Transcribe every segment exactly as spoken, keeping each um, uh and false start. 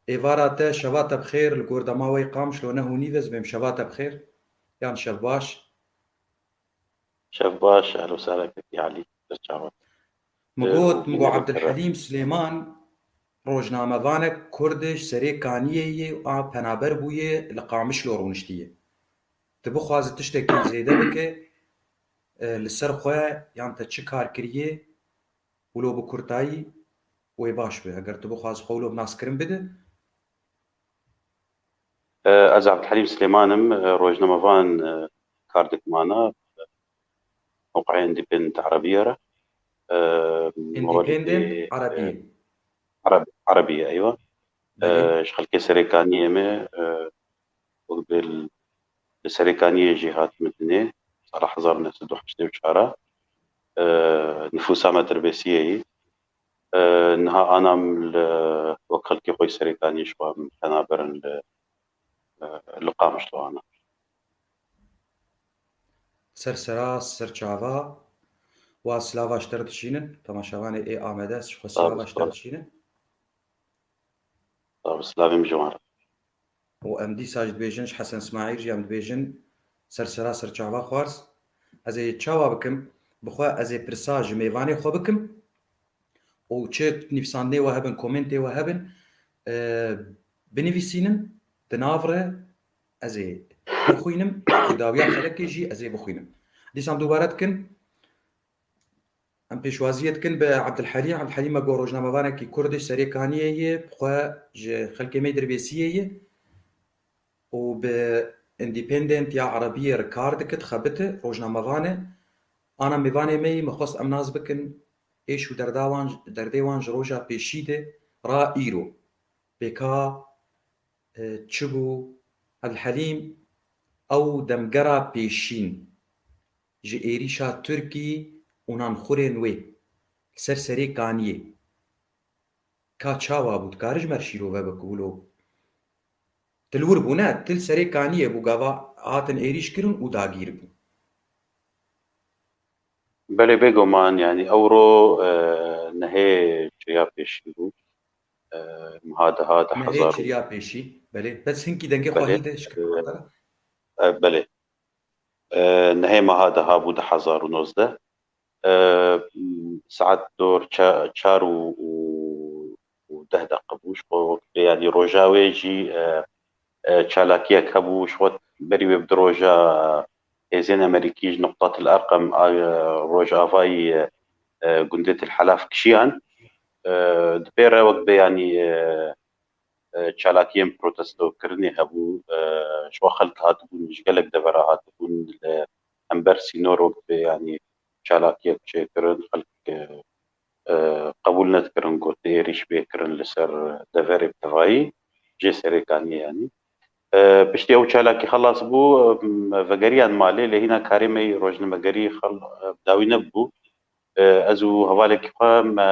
Êvara te, şeva te bi xêr, li gor dema we yê Qamişlo ne hûnî ve, ez bêm şeva te bi xêr. Yan şev baş. Şev baş, ehlo sehla kekî Elî, ser çavan. Min got, min got Ebdilhelîm Silêman rojnamevanek Kurd e, ji Serê Kaniyê yê a penaber bûye, li Qamişlo rûniştiye. Tu bixwaze tiştekî zêde bike, e, li ser xwe yan te çi kar kiriye, wilo bi kurtayî wê baş be. Eger tu bixwaze xwe wilo bi naskirin bide. E, ez Ebdilhelîm Silêman im, e, rojnamevan, e, kar dikim ana, e, mewqeya Independent Erebiye re. E, Independent Erebiye. Ereb, Erebiye, eywa. E, ji xelkê Serê Kaniyê me, e, wek bi li Serê Kaniyê jî hatime dinê, sala hezar û neh sed û heştê û çar e, nifûsa me Dirbêsiyê yî. E, niha anam li wek xelkê xwe yê Serê Kaniyê ji xwe em penaber in li, e, li Qamişlo ana. Ser sera, ser çava, wa silava ji te re dişînin, temaşevanê ê amade, ji xwe silava ji te re dişînin. Sağ ol, silavê min ji wan re. Û em dîsa jî dibêjin, ji Hesen Smaîl jî em dibêjin, ser sera ser çava xwarz. Ez ê çawa bikim? Bi xwe ez ê pirsa ji mêvanê xwe bikim. Û çi nivîsandinê we hebin, komentê we hebin, e, binivîsînin di nav re, ez ê bixwînim û dawiya xelekê jî ez ê bixwînim. Dîsan dubare dikin, em pêşwaziyê dikin bi Ebdilhelîm. Ebdilhelîm me got rojnamevanekî Kurd e, ji Serê Kaniyê ye, bi xwe ji xelkê me yê Dirbêsiyê ye û bi Independent ya Erebiyê re kar dike, dixebite, rojnamevan e. Ana mêvanê me yî, me xwest em nas bikin êş û derda wan, derdê wan ji roja pêşî de ra îro. Pêka, e, çi bû? Ebdilhelîm, ew demgera pêşîn ji êrîşa Tirkî û nanxurên wê li ser Serê Kaniyê. Ka çawa bû? Dikare ji me re şîrove bike wilo? Til wir bû, ne? Til Serê Kaniyê bû, gava hatin êrîş kirin û dagîr bû. Belê, bêguman, yanî ewro, e, nehê çiya pêşî bû. E, meha deha, di hezar û... Nehê çiya pêşî, belê. Bes hinkî dengê xwe hîl de, şikir. E, belê. E, nehê meha deha bû, di hezar û nozdeh. E, saet dor ça-, çar û, û, û deh deqe bû. Ji xwe wek bê, yanî roja wê jî, e, e, çalakiyek hebû. Ji xwe berî wê bi du roja hêzên Amerîkî ji Nuqta Til Erqem a, e, rojavayî, e, e, gundê Til Helaf kişiyan. E, di pê re wek bê, yanî, e, e, çalakiyên protestokirinê hebû. E, ji xwe xelk hatibûn, ji gelek devera hatibûn, li hember sînor wek bê, yanî çalakiyek çêkirin, xelk, e, e, qebûl nedikirin ku ti êrîş bê kirin li ser deverê bi tevayî, jê Serê Kaniyê yanî. E, piştî ew çalakî xelas bû, em vegeriyan malê, lê hîna karê me yî rojnamegerî xel-, e, bi dawî nebû. E, ez û hevalekî xwe me,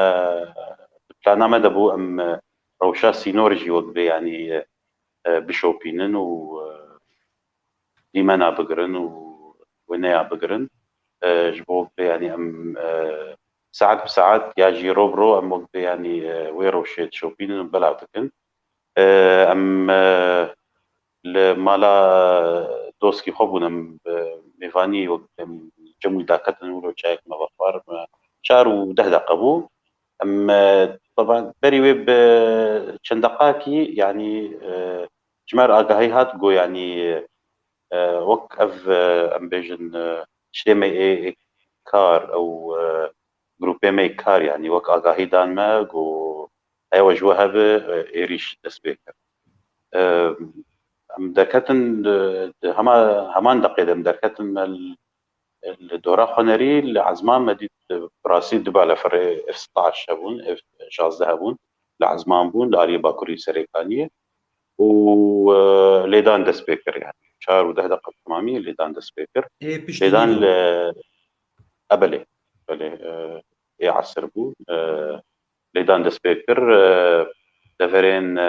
di plana me de bû, em, e, rewşa sînor jî wek bê, yanî, e, e, bişopînin û, e, dîmena bigirin û wêneya bigirin. E, ji bo wek bê, yanî em, e, saet bi saet ya jî ro bi ro em wek bê, yanî, e, wê rewşê dişopînin û belav dikin. E, em, e, li mala dostkî xwe bûn, em, e, mêvanî wek em cem wî daketin, wilo çayek me vexwar, me çar û deh deqe bû. Em, e, teban berî wê bi çend deqakî, yanî, e, ji me re agahî hat, got, yanî, e, wek ev, e, em bêjin, e, tiştê me ê, ê kar ew, e, grûpê me yê kar, yanî wek agahî dan me, got, heya we ji we hebe, e, êrîş dest pê kir. E, em derketin, e, di hema, heman deqê de em derketin me li, li dora xwe nerî, li ezman me dît, e, bi rastî du balefirê F setaş hebûn, F şazdeh hebûn, li ezman bûn, li aliyê bakurî Serê Kaniyê û, e, lêdan dest pê kir, yanî çar û deh deqe bi temamî lêdan dest pê kir. Lêdan li, e, belê, belê, e, ê esir bû. E, lêdan dest pê kir, e, deverên, e,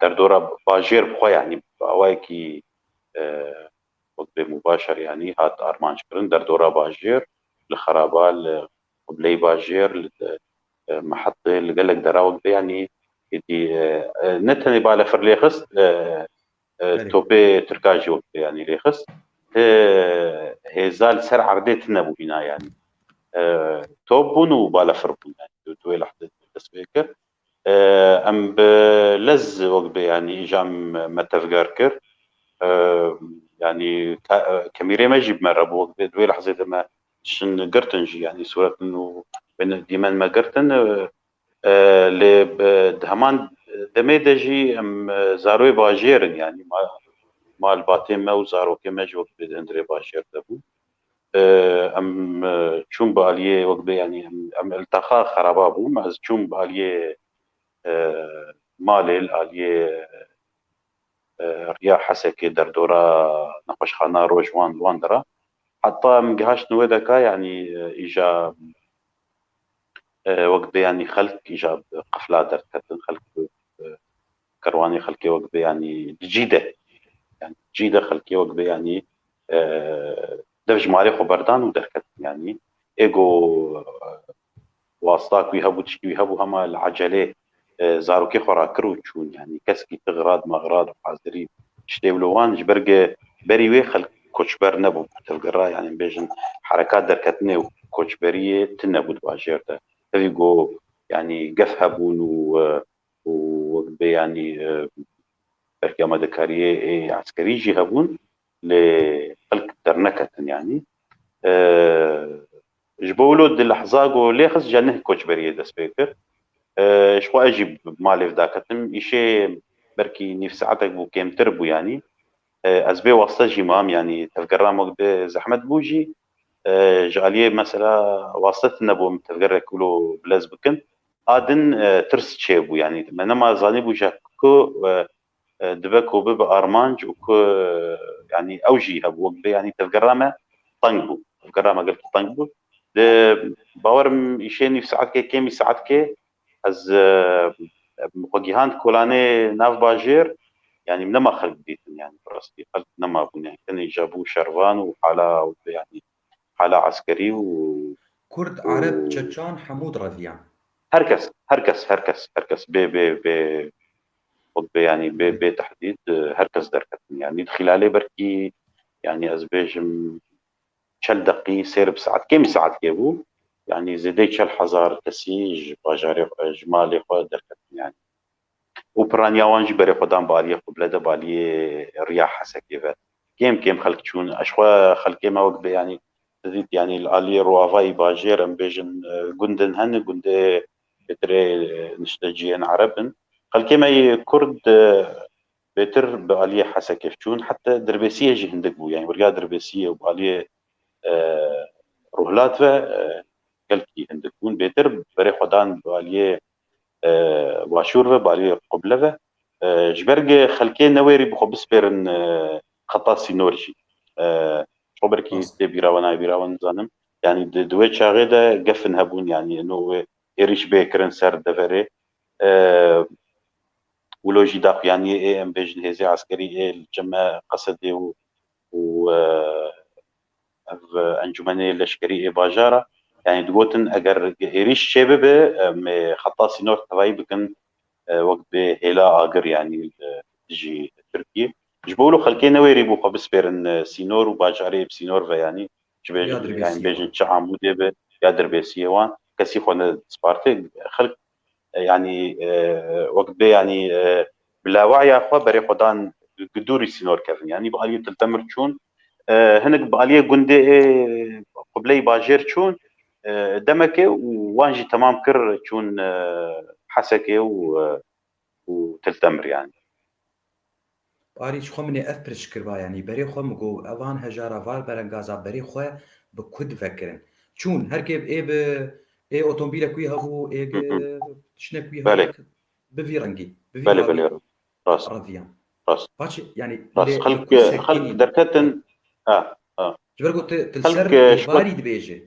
derdora bajêr bi xwe, yanî bi awayekî, e, wek bê mubaşer, yanî hat armanc kirin, derdora bajêr, li Xeraba, li Qibleyê bajêr, li, e, Mehetê, li gelek dera wek bê, yanî êdî, e, e, ne tenê balefir lê xist, e, e, Belê. topê tirka jî wek yanî lê xist. Ti hêza li ser erdê tine bû hîna yanî. E, top bûn û balefir bûn yanî. Tu, tu wê lehzê dest pê kir. E, em bi lez wek bê yanî îja em me tevger kir. E, yanî ka-, e, kemîrê me jî bi me re bû wek bê di wê lehzê de me şin girtin jî yanî sûretin û bin dîmen me girtin. E, e, lê bi, di heman demê de jî em, e, zaroyê bajêr in yanî ma-, malbatê me û zarokê me jî wek bê di hundirê bajêr de bûn. E, em, e, çûn bi aliyê wek bê yanî em, em li taxa xeraba bûm. Ez çûm bi aliyê, e, malê, li aliyê, e, riya Hesekê derdora nexweşxana roj wan, wan dira. Heta em gihaştin wê deka yanî, e, îja, e, wek bê yanî xelk îja qifla derketin, xelk, e, kerwanê xelkê wek bê yanî di cî de. Yanî cî de xelkê wek bê yanî, e, dev ji malê xwe berdan û derketin yanî. Ê go, e, wasta ku wî hebû, tiştî wî hebû, hema li ecelê, e, zarokê xwe rakir û çûn. Yanî keskî tixrad, mexrad û hazirî tiştê wilo wan ji ber ge berî wê xelk koçber nebû. Tevgera, yanî bêjin herekat derketinê û koçberiyê tune bû di bajêr de. Tevî go, yanî gef hebûn û, e, û wek bê yanî, e, belkî amadekariyê ê eskerî jî hebûn, lê xelk derneketin yanî. E, ji bo wilo di lehza ku lê xist, ji neh koçberiyê dest pê kir. E, ji xwe ez jî bi malê ve daketim. Îşê belkî nîv saetek bû, kêmtir bû yanî. E, ez bê wasta jî mam, yanî tevgera me bi zehmet bû jî, e, ji aliyê mesela wasta tune bû em tevgerek wilo bilez bikin. A din, e, tirs çêbû, yanî me nema zanîbû ji ku, e, e, dibe ku bibe armanc û ku, e, yanî ew jî hebû wek bê, yanî tevgera me teng bû. Tevgera me gelkî teng bû. Di bawerim îşê nîv saetkê, kêmî saetkê ez, e, xwe gihand kolanê nav bajêr, yanî nema xelk dîtin, yanî bi rastî xelk nema bûn, yanî tenê îja bû şervan û hala, yanî hala eskerî û Kurd, û Ereb, Çeçan hemû direviyan. Her kes, her kes, her kes, her kes bê, bê, bê, wek bê, yanî bê, bê tehdîd, e, her kes derketin. Yanî di xîlalê belkî, yanî ez bêjim çel deqî, sêr bi saet, kêmî saetkê bû. Yanî zêdeyî çel hezar kesî ji bajarê xwe, ji malê xwe derketin yanî. Û piraniya wan jî berê xwe dan baliyê Quble de, baliyê riya Hesekê ve. Kêm kêm xelk çûn. Eşxwe xelkê me wek bê, yanî, didît, yanî, li aliyê roavayî bajêr, em bêjin, e, gundin hene, gundê bêtirê, e, nişteciyên Ereb in. Xelkê me yê Kurd, e, bêtir bi aliyê Hesekê çûn. Heta Dirbêsiyê jî hindik bû. Yanî, weriya Dirbêsiyê û bi aliyê, e, Ruhlat ve, e, gelkî hindik bûn. Bêtir berê xwe dan bi aliyê e, başûr ve, baliyê Quble ve. E, ji ber ge xelkê newêrî bi xwe bispêrin, e, xeta sînor jî. E, ji xwe belkî Rast. tê bîra we, nayê bîra we, nizanim. Yanî di, di wê çaxê de gefin hebûn, yanî ino wê êrîş bê kirin ser deverê. E, wilo jî daxuyaniyê ê, em bêjin, hêzê eskerî ê li cem me Qesedê û, û, e, ev, e, encûmenê leşkerî ê bajara, yanî digotin, eger êrîş çêbibe, em ê xeta sînor tevayî bikin, e, wek bê hêla agir, yanî, e, dijî Tirkiyê. Ji bo wilo xelkê newêrî bû xwe bispêrin, e, sînor û bajarê bi sînor ve, yanî, ji bê-, Ya yanî Dirbêsiyê bêjin wan. Çi Amûdê be ya Dirbêsiyê wan, kesî xwe nedisparte. Xelk e, yanî, e, wek bê, yanî, e, bi lawiya xwe berê xwe dan gi dûrî sînor kevin. Yanî bi aliyê Til Temir çûn, e, hinek bi aliyê gundê, e, Qubleyê Bajêr çûn, e, demekê û wan jî temam kir çûn, e, Hesekê û, e, û Til Temir yanî. Parî ji xwe min ê ev piriş kiriba, yanî berê xwe min got, evan hejara var berengaza berê xwe bi ku divekirin? Çûn, her kê ê bi, ê otomobîlek wî hebû, ê bi Hı hı. tişnek wî Belê. hebû, bi vî rengî, bi vî Belê, hawî belê. Rast. reviyan. Rast. Paşê, yanî Rast. lê Xelk, bi ku xelk sekinî? derketin. Ha, ha. Ji ber ku tu, tu li Xelk, ser e, ji êvarî dibêje.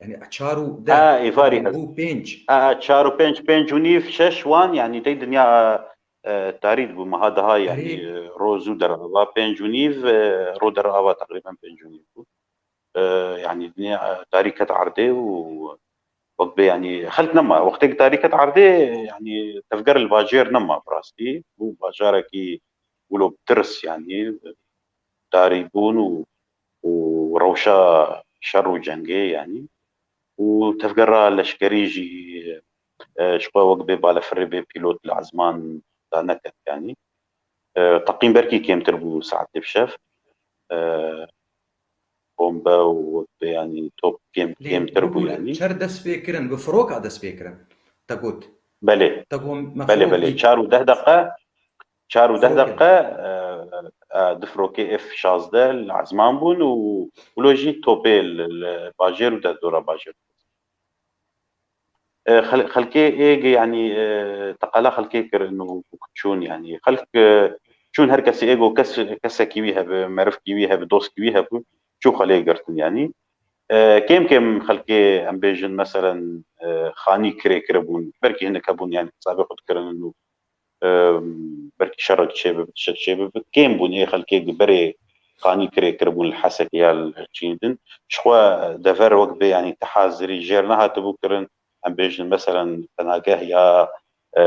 Yanî çar û deh, Ha, êvarî hemû hest. bû pênc. Ha, ha, çar û pênc, pênc û nîv, şeş wan, yanî dey dinya, e, tarî dibû, meha daha, yanî, Erê. e, ro zû derava, pênc û nîv, e, ro derava teqrîben pênc û nîv bû. E, yanî dinya, e, tarî ket erdê û wek bê, yanî xelk nema. Wextê ku tarî ket erdê, yanî tevger li bajêr nema bi rastî. Bû bajarekî wilo bi tirs, yanî darîbûn û, û rewşa şer û cengê, yanî. Û tevgera leşkerî jî, e, ji xwe wek bê balefirê bê pîlot li ezman da neket, yanî. E, teqîm belkî kêmtir bû saetê bi şev. E, bombe û wek bê, yanî top kêm-, Lê kêmtir bû, bû yanî. Çer dest pê kirin, bi firoka dest pê kirin. Te got. Belê. Te got me Belê, firok belê. dît. Çar û deh deqe, çar û deh Firokê. deqe, e, e, du firokê F şazdeh li ezman bûn û wilo jî topê li, li bajêr û derdora bajêr. E, xel-, xelkê ê ge, yanî, e, teqela xelkê kirin û, û çûn, yanî. Xelk, e, çûn, her kesê ê go kes, kesekî wî hebe, merivkî wî hebe, dostkî wî hebû, çû xelê girtin, yanî. E, kêm kêm xelkê, em bêjin, meselen, e, xanî kirê kiribûn, belkî hinek hebûn, yanî, hesabê xwe dikirin û, e, belkî şerek çêbibe, tiştek çêbibe. Kêm bûn ê xelkê ku berê xanî kirê kiribûn li Hesekê ya li çîn din. Ji xwe dever wek bê, yanî, ti hazirî jêr nehatibû kirin. Em bêjin, meselen, penageh ya, e,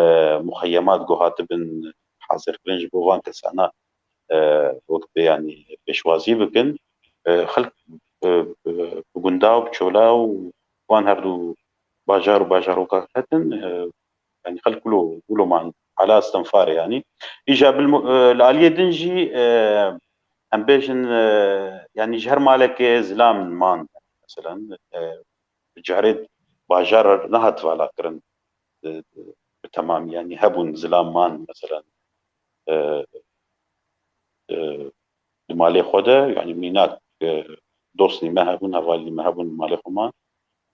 muxeyemat ku hatibin hazirkirin ji bo van kesana, e, wek bê, yanî, pêşwazî bikin. E, xelk, e, e, bi gunda û bi çola û wan her du bajar û bajaroka ketin, e, yanî xelk wilo, wilo man ala istenfarê, yanî. Îja bil mu-, e, li aliyê din jî, e, em bêjin, e, yanî ji her malekê zilam man, meselen, e, bi carê bajar nehat vala kirin, e, bi temamî, yanî hebûn zilam man, meselen, e, e, di malê xwe de, yanî mînak, e, dostnî me hebûn, hevalî me hebûn, malê xwe man.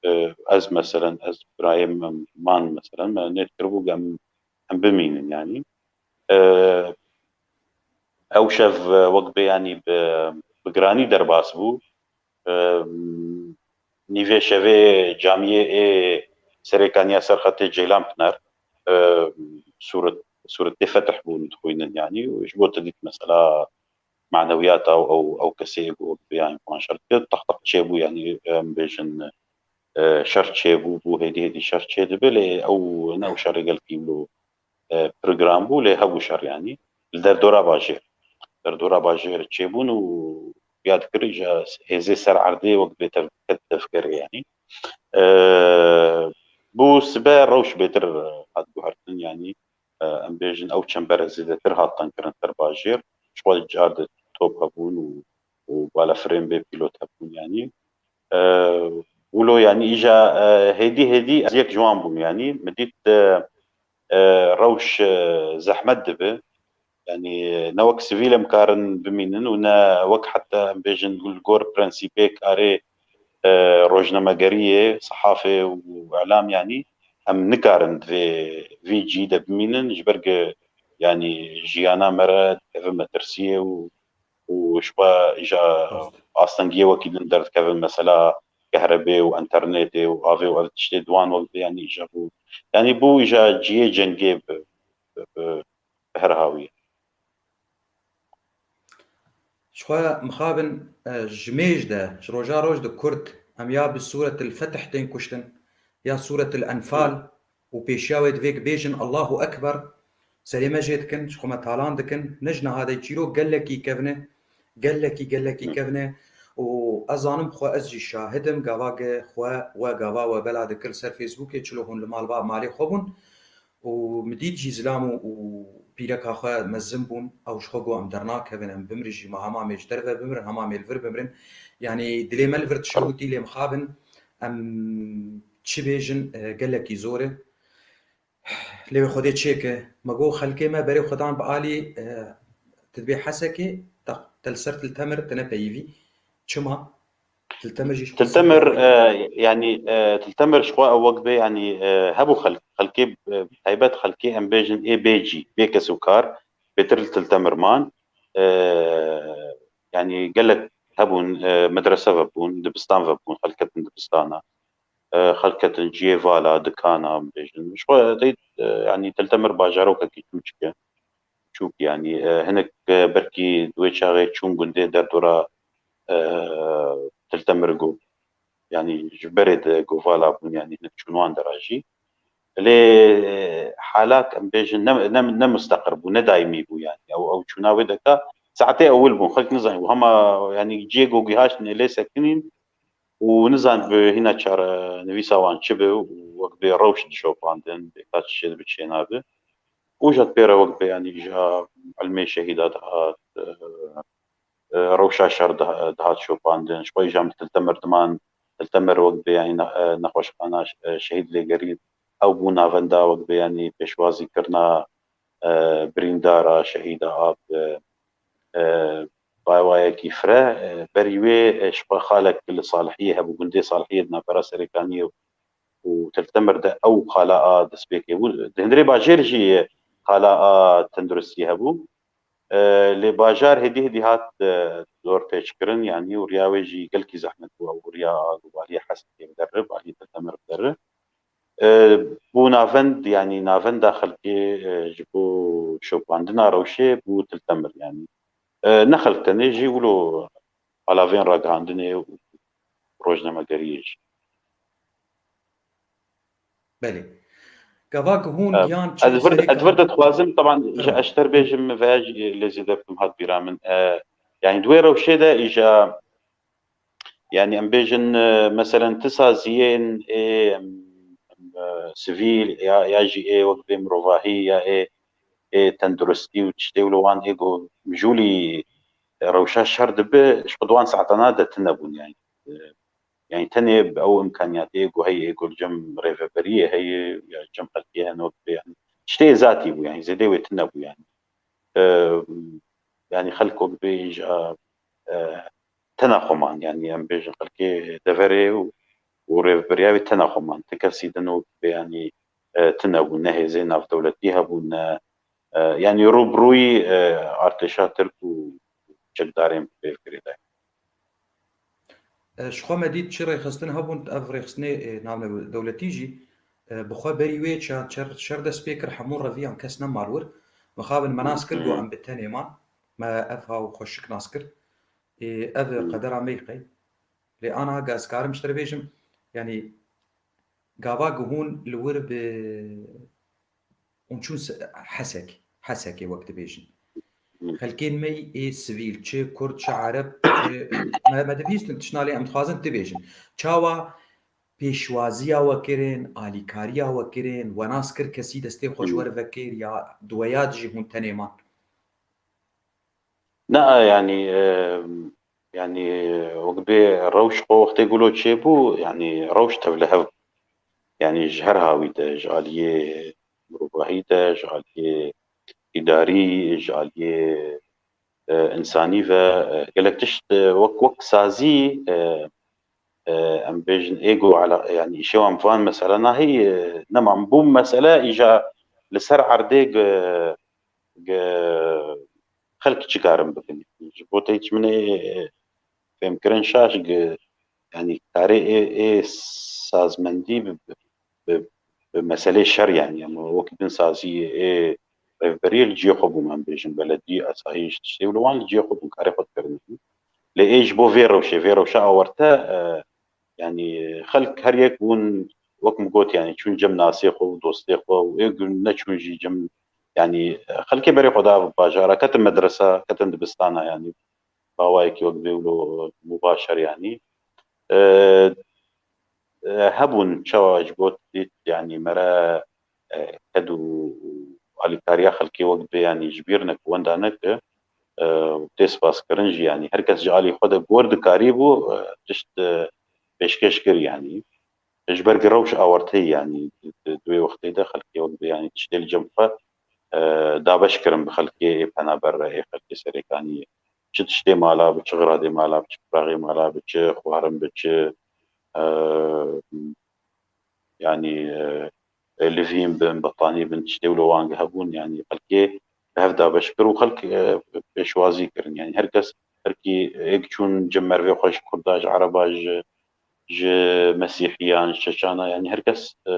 E, ez, meselen, ez birayê min man, meselen, me nêt kiribû, em, em bimînin, yanî. E, ew şev, e, wek bê, yanî bi, bi giranî derbas bû. E, nîvê şevê camiyê ê Serêkaniya Serxetê Ceylan Pınar, e, sûret, sûretê fetih bûn dixwînin, yanî, û ji bo te dît mesela manewiyata ew, ew, ew kesê bû, yanî, wan şer dikir, teqteq çêbû, yanî, em bêjin, e, şer çêbû, bû hêdî hêdî şer çêdibe, lê ew ne ew şerê gelkî wilo, e, program bû, lê hebû şer, yanî, li derdora bajêr. Derdora bajêr çêbûn û ya dikir îja hêzê ser erdê wek bê tev-, ket tevgerê, yanî. E, bû sibe rewş bêtir hat guhertin, yanî. E, em bêjin, ew çembere zêdetir hat tenkirin ser bajêr. Ji xwe car di top hebûn û, û balefirên bê pîlot hebûn, yanî. E, wilo, yanî, îja, e, hêdî hêdî ez yek ji wan bûm, yanî. Min dît, e, e, rewş, e, zehmet dibe. Yanî, ne wek sivîl em karin bimînin û ne wek, heta em bêjin, li gor prensîpê karê, e, rojnamegeriyê, sehafê û îlam, yanî, em nikarin di vê, vî cî de bimînin, ji ber ku, yanî, jiyana me re dikeve metirsiyê û, û ji xwe îja Rast. astengiyê wekî din derdikevin, mesela kehrebê û enternetê û avê û ev tiştê di wan wek bê, yanî, îja bû, yanî, bû îja cihê cengê bi, bi, bi, bi her hawiyê. Ji xwe mixabin, e, ji mêj de, ji roja roj de Kurd, em ya bi Sûretil Fetih tên kuştin, ya Sûretil Enfal û pêşiya wê divê bêjin Allahu Ekber, serê me jê dikin, ji xwe me talan dikin, ne ji niha de çîrok gelekî kevn e, gelekî, gelekî kevn e û ez zanim xwe, ez jî şahid im, gava ge xwe we gava we bela dikir ser Facebookê, çilo hûn li mal ba malê xwe bûn. Û min dît jî zilam û, û pîreka xwe mezin bûn, ew ji xwe got, em dernakevin, em bimirin jî, ma hema em ê ji derve bimirin, hema em ê li vir bimirin. Yanî dilê me li vir dişewitî, lê mixabin, em çi bêjin, e, gelekî zor e. Lê wê Xwedê çêke. Me got, xelkê me berê xwe dan bi alî, e, tu dibê Hesekê, te, te li ser Til Temir, tu nepeyivî. Çima? Til Temir jî ji xwe Til Temir, sînorê e, yanî, e, Til Temir ji xwe ew wek bê, yanî, e, hebû xelk, xelkê, e, taybet xelkê em bêjin ê bê cî, bê kes û kar, bêtir li Til Temir man. E, yanî gelek hebûn, e, medrese vebûn, dibistan vebûn, xelk ketin dibistana. E, xelk ketin cihê vala, dikana, em bêjin. Ji xwe tê, e, yanî Til Temir bajarokekî çûçik e. Çûk, yanî, e, hinek, e, belkî di wê çaxê çûn gundê derdora, e, Til Temir got. yanî ji berê de govala bûn, yanî hinek çûn wan dera jî. Lê halat em bêjin ne, ne, ne musteqir bû, ne daîmî bû yanî. Ew, ew çûna wê deka. Saetê ewil bûn, xelk nizanî bû. Hema yanî ciyê ku gihaştin ê lê sekinîn û nizan bi hîna çarenivîsa wan çi bi û wek bê rewş dişopandin, bê ka çi çê dibi çê nabi. Û jat pê re wek bê yanî îja ilmê şehîda dihat, e, e, rewşa şer diha-, dihat şopandin. Ji xwe îja Til Temir diman, Til Temir wek bê yanî ne-, e, nexweşxana ş-, e, şehîd lêgerîn. Ew bû navenda wek bê yanî pêşwazî kirina, e, birîndara şehîda a bi, e, bawayekî fire, e, berî wê, e, ji xwe xalek li Salihiyê hebû, gundê Salihiyê di navbera Serêkaniyê û Til Temir de ew xala a destpêkê bû. Di hundirê bajêr jî xala a tenduristiyê hebû. E, lê bajar hêdî hêdî hat, e, dorpêçkirin, yanî û riya wê jî gelkî zehmet bû, ew riya a li aliyê Hesekê biderre, bi aliyê Til Temir biderre. E, bû navend, yanî navenda xelkê, e, ji bo şopandina rewşê bû Til Temir, yanî. E, ne xelk tenê jî wilo alavên ragihandinê û rojnamegeriyê jî. Belê. Gava ku hûn E, giyan çi ez vir, ez serêkan vir de dixwazim, taban, ji Fermo. Eşter bêjim, veya jî lê zêde bikim hat bîra min. E, yanî di wê rewşê de îja, yanî em bêjin, e, meselen ti saziyên ê, em, em, e, sivîl ya, ya jî ê wek bê mirovahî ya ê, ê tenduristî û tiştê wilo wan ê ku mijûlî rewşa şer dibe, ji xwe di wan saetana de tune bûn, yanî. E, yanî tenê bi ew imkaniyatê ku heye, ku li cem rêveberiyê heye, ya cem xelkê hene wek bê, yanî tiştê zatî bû, yanî zêdê wê tune bû, yanî. E, yanî xelk wek bê îja, e, tena xwe man, yanî em bêjin xelkê deverê û, û rêveberiya wê tena xwe man. Ti kesî din wek bê, yanî, e, tune bûn, ne hêzên navdewletî hebûn, ne, e, yanî rû bi rûyî, e, artêşa Tirk û çekdarên pêvkirê de. E, ji xwe me dît çi rêxistin hebûn, ev rêxistinê, e, navnedewletî jî, e, bi xwe berî wê çi çer, şer dest pê kir, hemû reviyan kes nema li wir. Mixabin me nas kir, got, Hı. Em bi tenê man, me ev ha û xweşik nas kir. Ê, ev Hı. qedera me yî qey. Lê ana ga ez karim ji te re bêjim, yanî gava ku hûn li wir bi hûn çûn se-, Hesek, Hesekê wek dibêjin. Hı. Xelkên me ê sivîl, çi Kurd, çi Ereb, çi me, me dibihîstin tiştna lê em dixwazin dibêjin. Çawa pêşwaziya we kirin, alîkariya we kirin, we nas kir kesî destê xwe ji Hı. we re vekir ya di we ya de jî hûn tenê man? Na, yanî, e, yanî, wek bê rewş xwe wextê gulo çêbû, yanî rewş tevlihev bû. Yanî ji her hawî de, ji aliyê mirovahî de, ji aliyê îdarî, ji aliyê, e, însanî ve, e, gelek tişt, e, wek, wek sazî, e, e, em bêjin êgo ala, yanî îşê wan bi van mesele nahî, e, nema bû mesele îja li ser erdê ge-, ge-, xelk çi karin bikin. Ji bo tê çi min ê fêmkirin şaş ge-, yanî karê ê, ê sazmendî bi, bi, bi, bi meselê şer, yanî em wekî din sazî ê rêvberiyê li cihê xwe bû, em bêjin beledî, asayîş, tiştê wilo wan li cihê xwe bûn, karê xwe dikirin. Lê ê ji bo vê rewşê, vê rewşa awarte, e, yanî xelk her yek bûn, wek min got, yanî çûn cem nasê xwe û dostê xwe û ê gun neçûn jî cem, yanî xelkê berê xwe da bajara, ketin medresa, ketin dibistana, yanî bawayekî wek vê wilo mubaşer, yanî. E, e, hebûn çawa ji bo dît, yanî mere, e, ked û alîkariya xelkê wek bê, yanî ji bîr neke, wenda neke, e, û tê spas kirin jî, yanî her kes ji alî xwe de gor dikarîbû, e, tişt, e, pêşkêş kir, yanî. Ji ber ku rewş awarte ye, yanî di, di, di wê wextê de xelkê wek bê, yanî tiştê li cem xwe, e, dabeş kirin bi xelkê ê penaber re, ê xelkê Serêkaniyê. Çi tiştê mala bi, çi xiradê mala bi, çi firaxê mala bi, çi xwarin bi, çi, e, yanî, e, e, livîn bin, betanî bin, tiştê wilo wan hebûn, yanî xelkê bi hev dabeş kir û xelk, e, pêşwazî kirin. Yanî her kes, her kî êk çûn cem mervê xwe ji Kurda, ji Ereba, ji, ji Mesîhiyan, ji Çeçana, yanî her kes, e,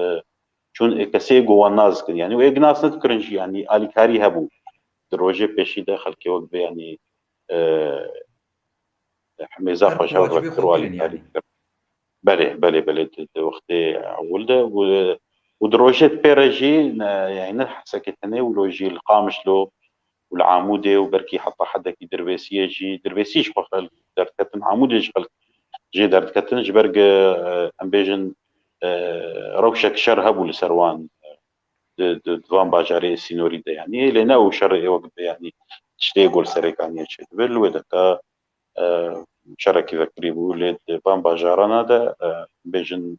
çûn ê kesê êk wan nas dikin. Yanî û êk nas nedikirin jî, yanî alîkarî hebû. Di rojê pêşî de xelkê wek bê, yanî, e, hemêza Her xwe ji hev wacibê vekir xwe û kirin, alîkarî yanî. Kir. Belê, belê, belê, di, di wextê ewil de û, û di rojê pê re jî ne, yani ne Hesekê tenê wilo jî li Qamişlo û li Amûdê û belkî heta hedekî Dirbêsiyê jî, Dirbêsî ji xwe xelk derdiketin, Amûdê jî xelk jê derdiketin, ji ber ku, e, em bêjin, e, rewşek şer hebû li ser wan, e, di, di, di van bajarê sînorî de, yanî lê ne ew şer ê wek bi, yanî tiştê ku li Serêkaniyê çêdibe, li wê de ka, e, şerekî vekirî bû, lê di van bajarana de, e, bêjin,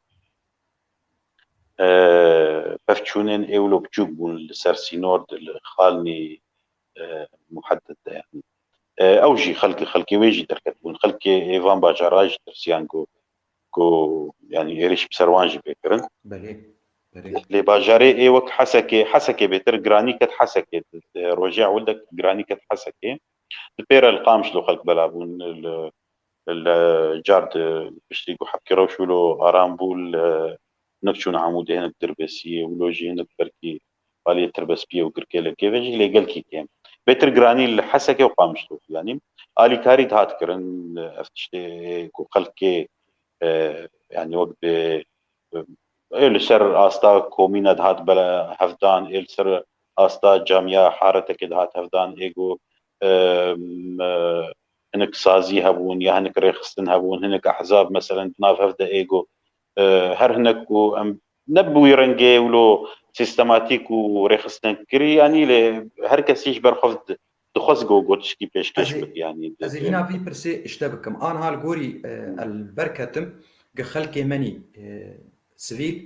e, pevçûnên ê wilo biçûk bûn li ser sînor de, li xalnî, e, muhedded de, yanî. E, ew jî xelkê, xelkê wê jî derketibûn. Xelkê ê van bajara jî tirsiyan ku, ku, yanî êrîş bi ser wan jî bê kirin. Belê, belê. Lê bajarê ê wek Hesekê, Hesekê bêtir giranî ket Hesekê. Di, di rojê ewil de giranî ket Hesekê. Di pê re li Qamişlo xelk bela bûn, li, li car di piştî ku hebkê rewş wilo aram bû, li hinek çûn Amûdê, hinek Dirbêsiyê, wilo jî hinek belkî aliyê Tirbespiyê û Girkêlekê ve jî, lê gelkî kêm. Bêtir giranî li Hesekê û Qamişlo, yanî alîkarî dihat kirin, ev tiştê ku xelkê, e, yanî wek bi, ê li ser asta komîne dihat bela hevdan, ê li ser asta camiya haretekê dihat hevdan, ê ku, e, m-, e, hinek sazî hebûn ya hinek rêxistin hebûn, hinek ehzab meselen di nav hev de ê ku, e, her hinek ku em ne bi wî rengê wilo sîstematîk û rêxistin kirî, yanî lê her kesî ji ber xwe di-, dixwest ku, ku tişkî pêşkêş Ez ê, bike, yanî di-, ez ê hîna vî pirsê ji te bikim. Anha li gorî, e, el berketim, gi xelkê menî, e, sivîl,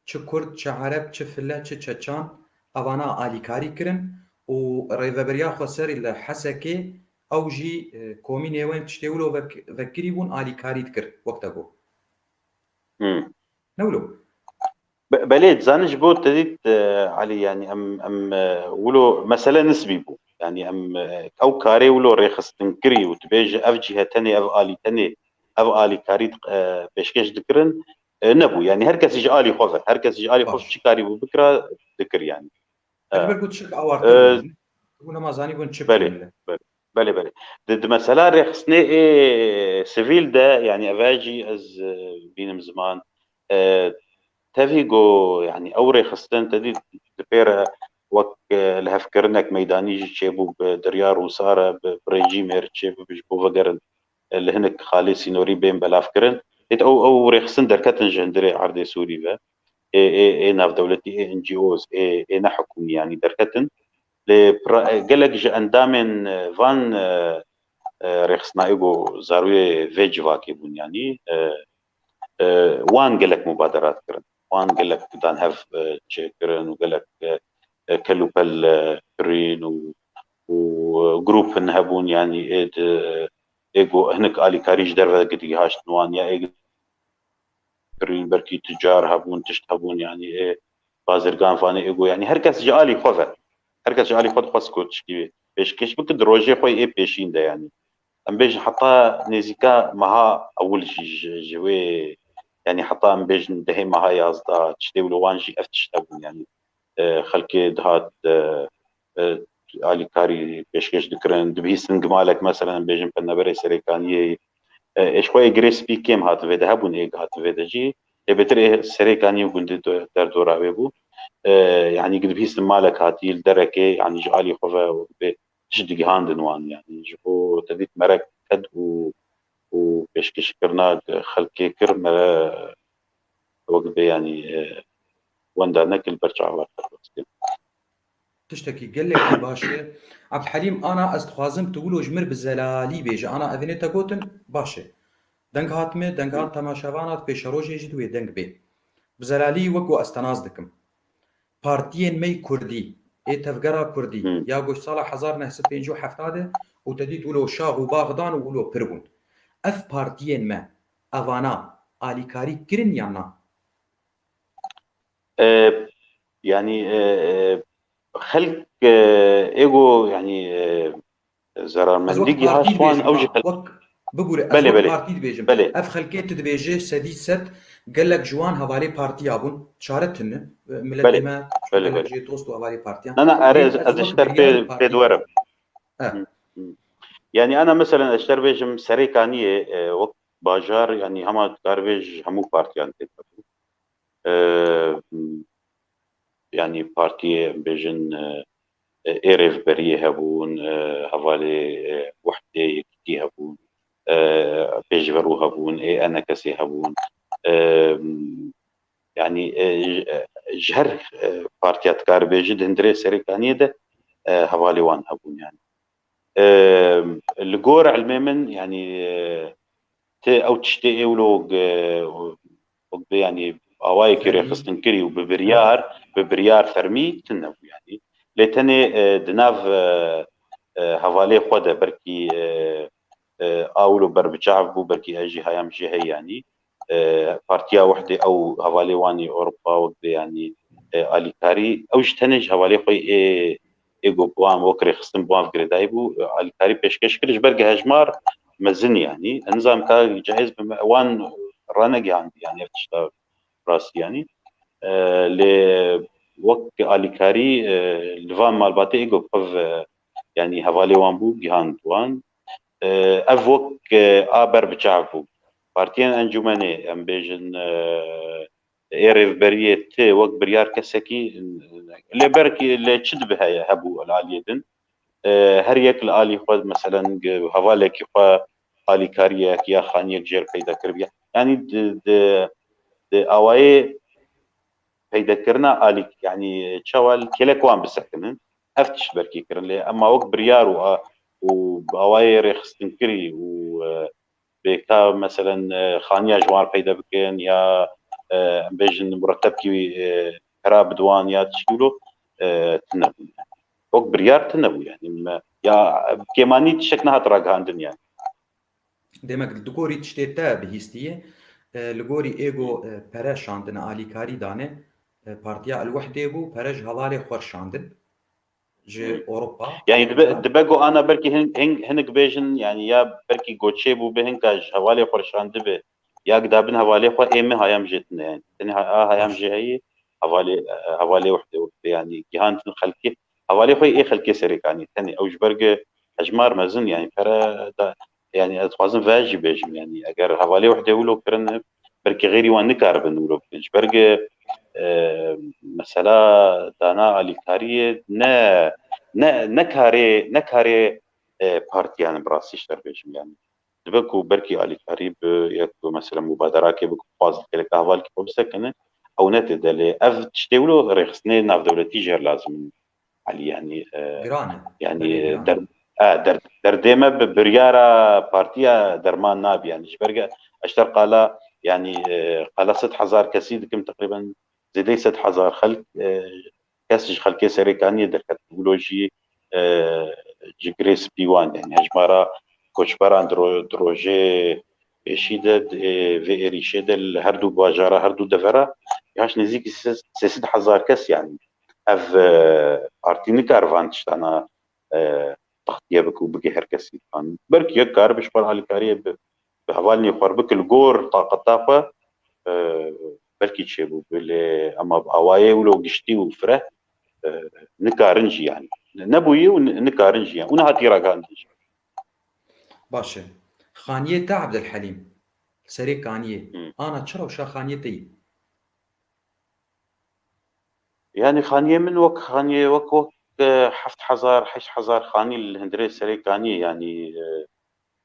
çi Kurd, çi Ereb, çi File, çi Çeçan, evana alîkarî kirin û rêveberiya xweserî li Hesekê ew jî, e, komînê wên tiştê wilo vek-, vekirî bûn, alîkarî dikir, wek te got. Hmm. Ne wilo? Be-, belê, dizanî ji bo te dît, e, Elî, yanî em, em, e, wilo mesele nisbî bû. Yanî em, e, ew karê wilo rêxistinkirî û dibêje ev cîhe tenê, ev alî tenê, ev alîkarî, e, pêşkêş dikirin, e, nebû. Yanî her kesî ji alî xwe ve, her kesî ji alî xwe Baş. çi karî bû bikira, dikir yanî. Ji ber ku tiştek awarte Ee, bûn. Hûn hema zanîbûn çi Belê, bikin. belê. Belê, belê. Di, di mesela rêxistinê ê sivîl de, yanî eve jî ez, e, bînim ziman. E, tevî go, yanî ew rêxistin te dî di pê re wek, e, lihevkirinek meydanî jî çêbû bi derya Rûsa re, bi, bi rejîmê re çêbû ji bo vegerin, e, li hinek xalê sînorî bên belavkirin. Êt ew, ew rêxistin derketin ji hundirê erdê Sûrî ve. Ê, ê, ê navdewletî, ê N G Os, ê, ê nehikûmî, yanî derketin. Lê pra-, gelek ji endamên, e, van, e, e, rêxistina ê ku zarûyê vê civakê bûn, yanî, e, e, wan gelek mubaderat kirin. Wan gelek dan hev, e, çêkirin û gelek, e, e, kelûpel, e, kirîn û, û, e, grûpin hebûn, yanî ê di, ê ku hinek alîkarî ji derve gidigihaştin wan ya ê kirîn, belkî ticar hebûn, tişt hebûn, yanî ê bazirgan fanê ê ku, yanî her kes ji alî xwe ve, her kes ji alî xwe dixwest ku tişkî pêşkêş bike, di rojê xwe ê pêşîn de, yanî. Em bêjin heta nêzîka meha ewil jî ji, ji wê, yanî heta em bêjin dehê meha yazdeh, tiştê wilo wan jî ev tişt hebûn, yanî, e, xelkê dihat, e, e, alîkarî pêşkêş dikirin, dibihîstin gimalek, meselen, em bêjin penaberê Serêkaniyê, e, ê ji xwe ê girê spî kêm hatin vê de, hebûn ê hatin vê de jî, lê bêtir ê Serêkaniyê û gundê de-, derdora wê bû. E, yanî dibihîstin malek hatî li derekê, yanî ji alî xwe ve bê tişt digihandin wan, yanî ji bo te dît mere ked û, û pêşkêşkirina xelkê kir, mere wek bê, yanî, e, wenda nekir li ber çavan xelk. Tiştekî gelekî baş e. Ebdulhelîm, ana ez dixwazim tu wilo ji mir bi zelalî bêje. Ana evînê te gotin baş e. Deng hat mi, deng hat temaşevan hat, pêşerojê jî di wê deng bê. Bi zelalî wek ku ez te nas dikim. Partiyên me yê kurdî, ê tevgera kurdî, Hı. ya goş sala hezar neh sed pêncî û heft de û te dît wilo şax û bax dan û wilo pir bûn. Ev partiyên me, evana alîkarî kirin yan na? E, yanî, e, e, xelk, e, ê ku, yanî, e, Ez wek zerarmendî giha partî ji wan dibêjim, ew jî ha, xelk. Wek, bibûre, ez Belê, wek belê. partî dibêjim. Belê. Ev xelkê tu dibêjê sedî sed gelek ji wan hevalê partiya bûn. Çare tune, miletê Belê. me, Belê, gelek belê. jê dost û hevalê partiyan. Na, na, erê, Lê ez, ez ez ji wek te pê, bêriyarê pê partî diwerim. Eh. Hı, hı. Yanî, ana, meselen, ez ji te bêjim, Serêkaniyê, e, wek bajar, yanî hema dikaribê ji hemû partiyan tê hebû. E, yanî partiyê, em bêjin, e, ê rêvberiyê hebûn, e, hevalê, e, wehdê yekîtî hebûn, e, pêşverû hebûn, ê enekesê hebûn. E, yanî, e, ji, e, ji her, e, partiya dikaribêjî di hundirê Serêkaniyê de, e, hevalê wan hebûn yanî. E, li gor ilmê min, yanî, e, ti ew tiştê ê wilo, e, wek bi, yanî, awayekî rêxistinkirî û bi biryar, bi biryar fermî tune bû, yanî. Lê tenê, e, di nav, e, e, hevalê xwe de belkî, e, e, a wilo berbiçav bû, belkî ez jî hayam jê heye, yanî. E, Partiya Wehdê ew hevalê wan ê Ewropa wek bê, yanî, e, alîkarî, ew ji tenê ji hevalê xwe ê, ê ku bi wan wek rêxistin bi wan girêdayî bû, e, alîkarî pêşkêş kir, ji ber ku hejmar mezin, yanî. Ez nizanim ka caiz be, wan ranegihandî, yanî, ev tişta rastî, yanî. E, lê wek alîkarî, e, li van malbatê ê ku bi xwe ve, yanî, hevalê wan bû, gihand wan. E, ev wek, e, a berbiçav bû. Partiyên encûmenê, em bêjin, e, ê rêvberiyê ti wek biryar kesekî, lê belkî lê çi dibe heye hebû li aliyê din. E, her yek li alî xwe, meselen, gi-, hevalekî xwe alîkariyek ya xaniyek jêr peyda kiribiye. Yanî di, di, di awayê peydekirina alî, yanî çawa li kêlek wan bisekinin. Ev tişt belkî kirin, lê ema wek biryar û a-, û bi awayê rêxistinkirî û, e, bê ka, meselen, e, xaniya ji wan peyda bikin ya, e, em bêjin muretebkî, e, pera bidwan ya tişkî wilo, e, tune bû. Wek biryar tune bû, yanî me, ya kêmanî tiştek nehat ragihandin, yanî. Demek li gorî tiştê te bihîstiye, e, li gorî ê ku, e, pere şandine, alîkarî dane, e, Partiya El Wehdê bû, pere ji hevalê xwe şandin, ji Hı. Ewropa. Yanî dibe, dibe ku ana belkî hin-, hin-, hinek bêjin, yanî ya belkî goçê bû bi hinka ji hevalê xwe şandibe, ya gidabin hevalê xwe ê min hayam jê tune, yanî. Tenê ha-, a hayam Baş. Jê heye, hevalê, e, hevalê Wehdê wek bê, yanî gihandin xelkê, hevalê xwe ê xelkê Serêkanî, tenê ew ji ber ku hejmar mezin, yanî pere da, yanî ez dixwazim ve jî bêjim, yanî eger hevalê Wehdê wilo kirine, belkî xêrî wan nikaribin wilo bikin. Ji ber ku, e, mesela dana alîkariyê ne, ne, ne karê, ne karê, e, partiyan bi rastî ji te bêjim, yanî. Dibe ku belkî alîkarî bi, ya ku mesela mubaderakê bi ku xwaz dikire ka hevalkî xwe bisekine, ew ne tê de, lê ev tiştê wilo rêxistinê navdewletî jê re lazim in. Elî, yanî, e, Giran e. Yanî, Belê, giran e. Der-, e, der-, derdê me bi biryara partiya derman nabe, yanî. Ji ber ge-, ez ji te re qala, yanî, e, qala sed hezar kesî dikim, teqrîben zêdeyî sed hezar xelk, e, kes ji xelkê Serêkaniyê derket. Wilo jî, e, ji girê spî wan, yanî hejmara koçberan di ro-, di rojê pêşî de, di, e, vê êrîşê de li her du bajara, her du devera, ya ji nêzîkî sê sed hezar kes, yanî ev, e, partî nikar van tiştana, e, taxtiye bike û bige her kesî. Belkî yek karibe ji xwe alîkariyê bi, bi hevalên xwe re bike li gor taqeta xwe, e, belkî çêbû, lê ema bi awayê wilo giştî û fireh, e, nikarin jî, yanî. Nebûyî û ni-, nikarin jî, yanî. Û nehatî ragihandin jî. Baş e. Xaniyê te Ebdulhelîm, Serêkaniyê. Hı. Ana çi rewşa xaniyê te yî? Yanî xaniyê min wek xaniyê, wek, wek, e, heft hezar, heşt hezar xanî li hundirê Serêkaniyê, yanî, e,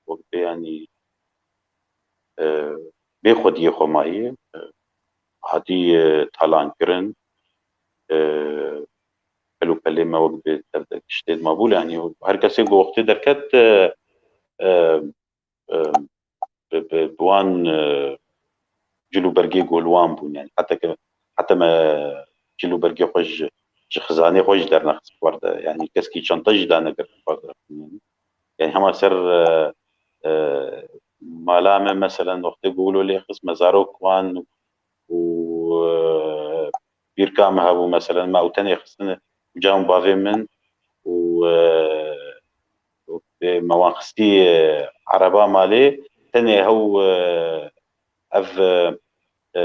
wek bê, yanî, e, bê xwediyê xwe mayî, e, hatî, e, talan kirin, e, pel û pelê me wek bê tev de tiştê mabûl, yanî her kesê ku wextê derket, e, e, e, bi, bi, bi wan, e, cil û bergê ku li wan bûn, yanî heta ke, heta me cil û bergê xwe ji, ji xizanê xwe jî dernexist xwar de, yanî keskî çanta jî danekir xwar de. Yanî hema ser, e, e, mala me, meselen, wextê ku wilo lê xist, me zarok wan û, e, pîrka me hebû, meselen, me ew tenê xistine kucam bavê min û, e, û me wan xistî, e, ereba malê, tenê hew, e, ev, e, e,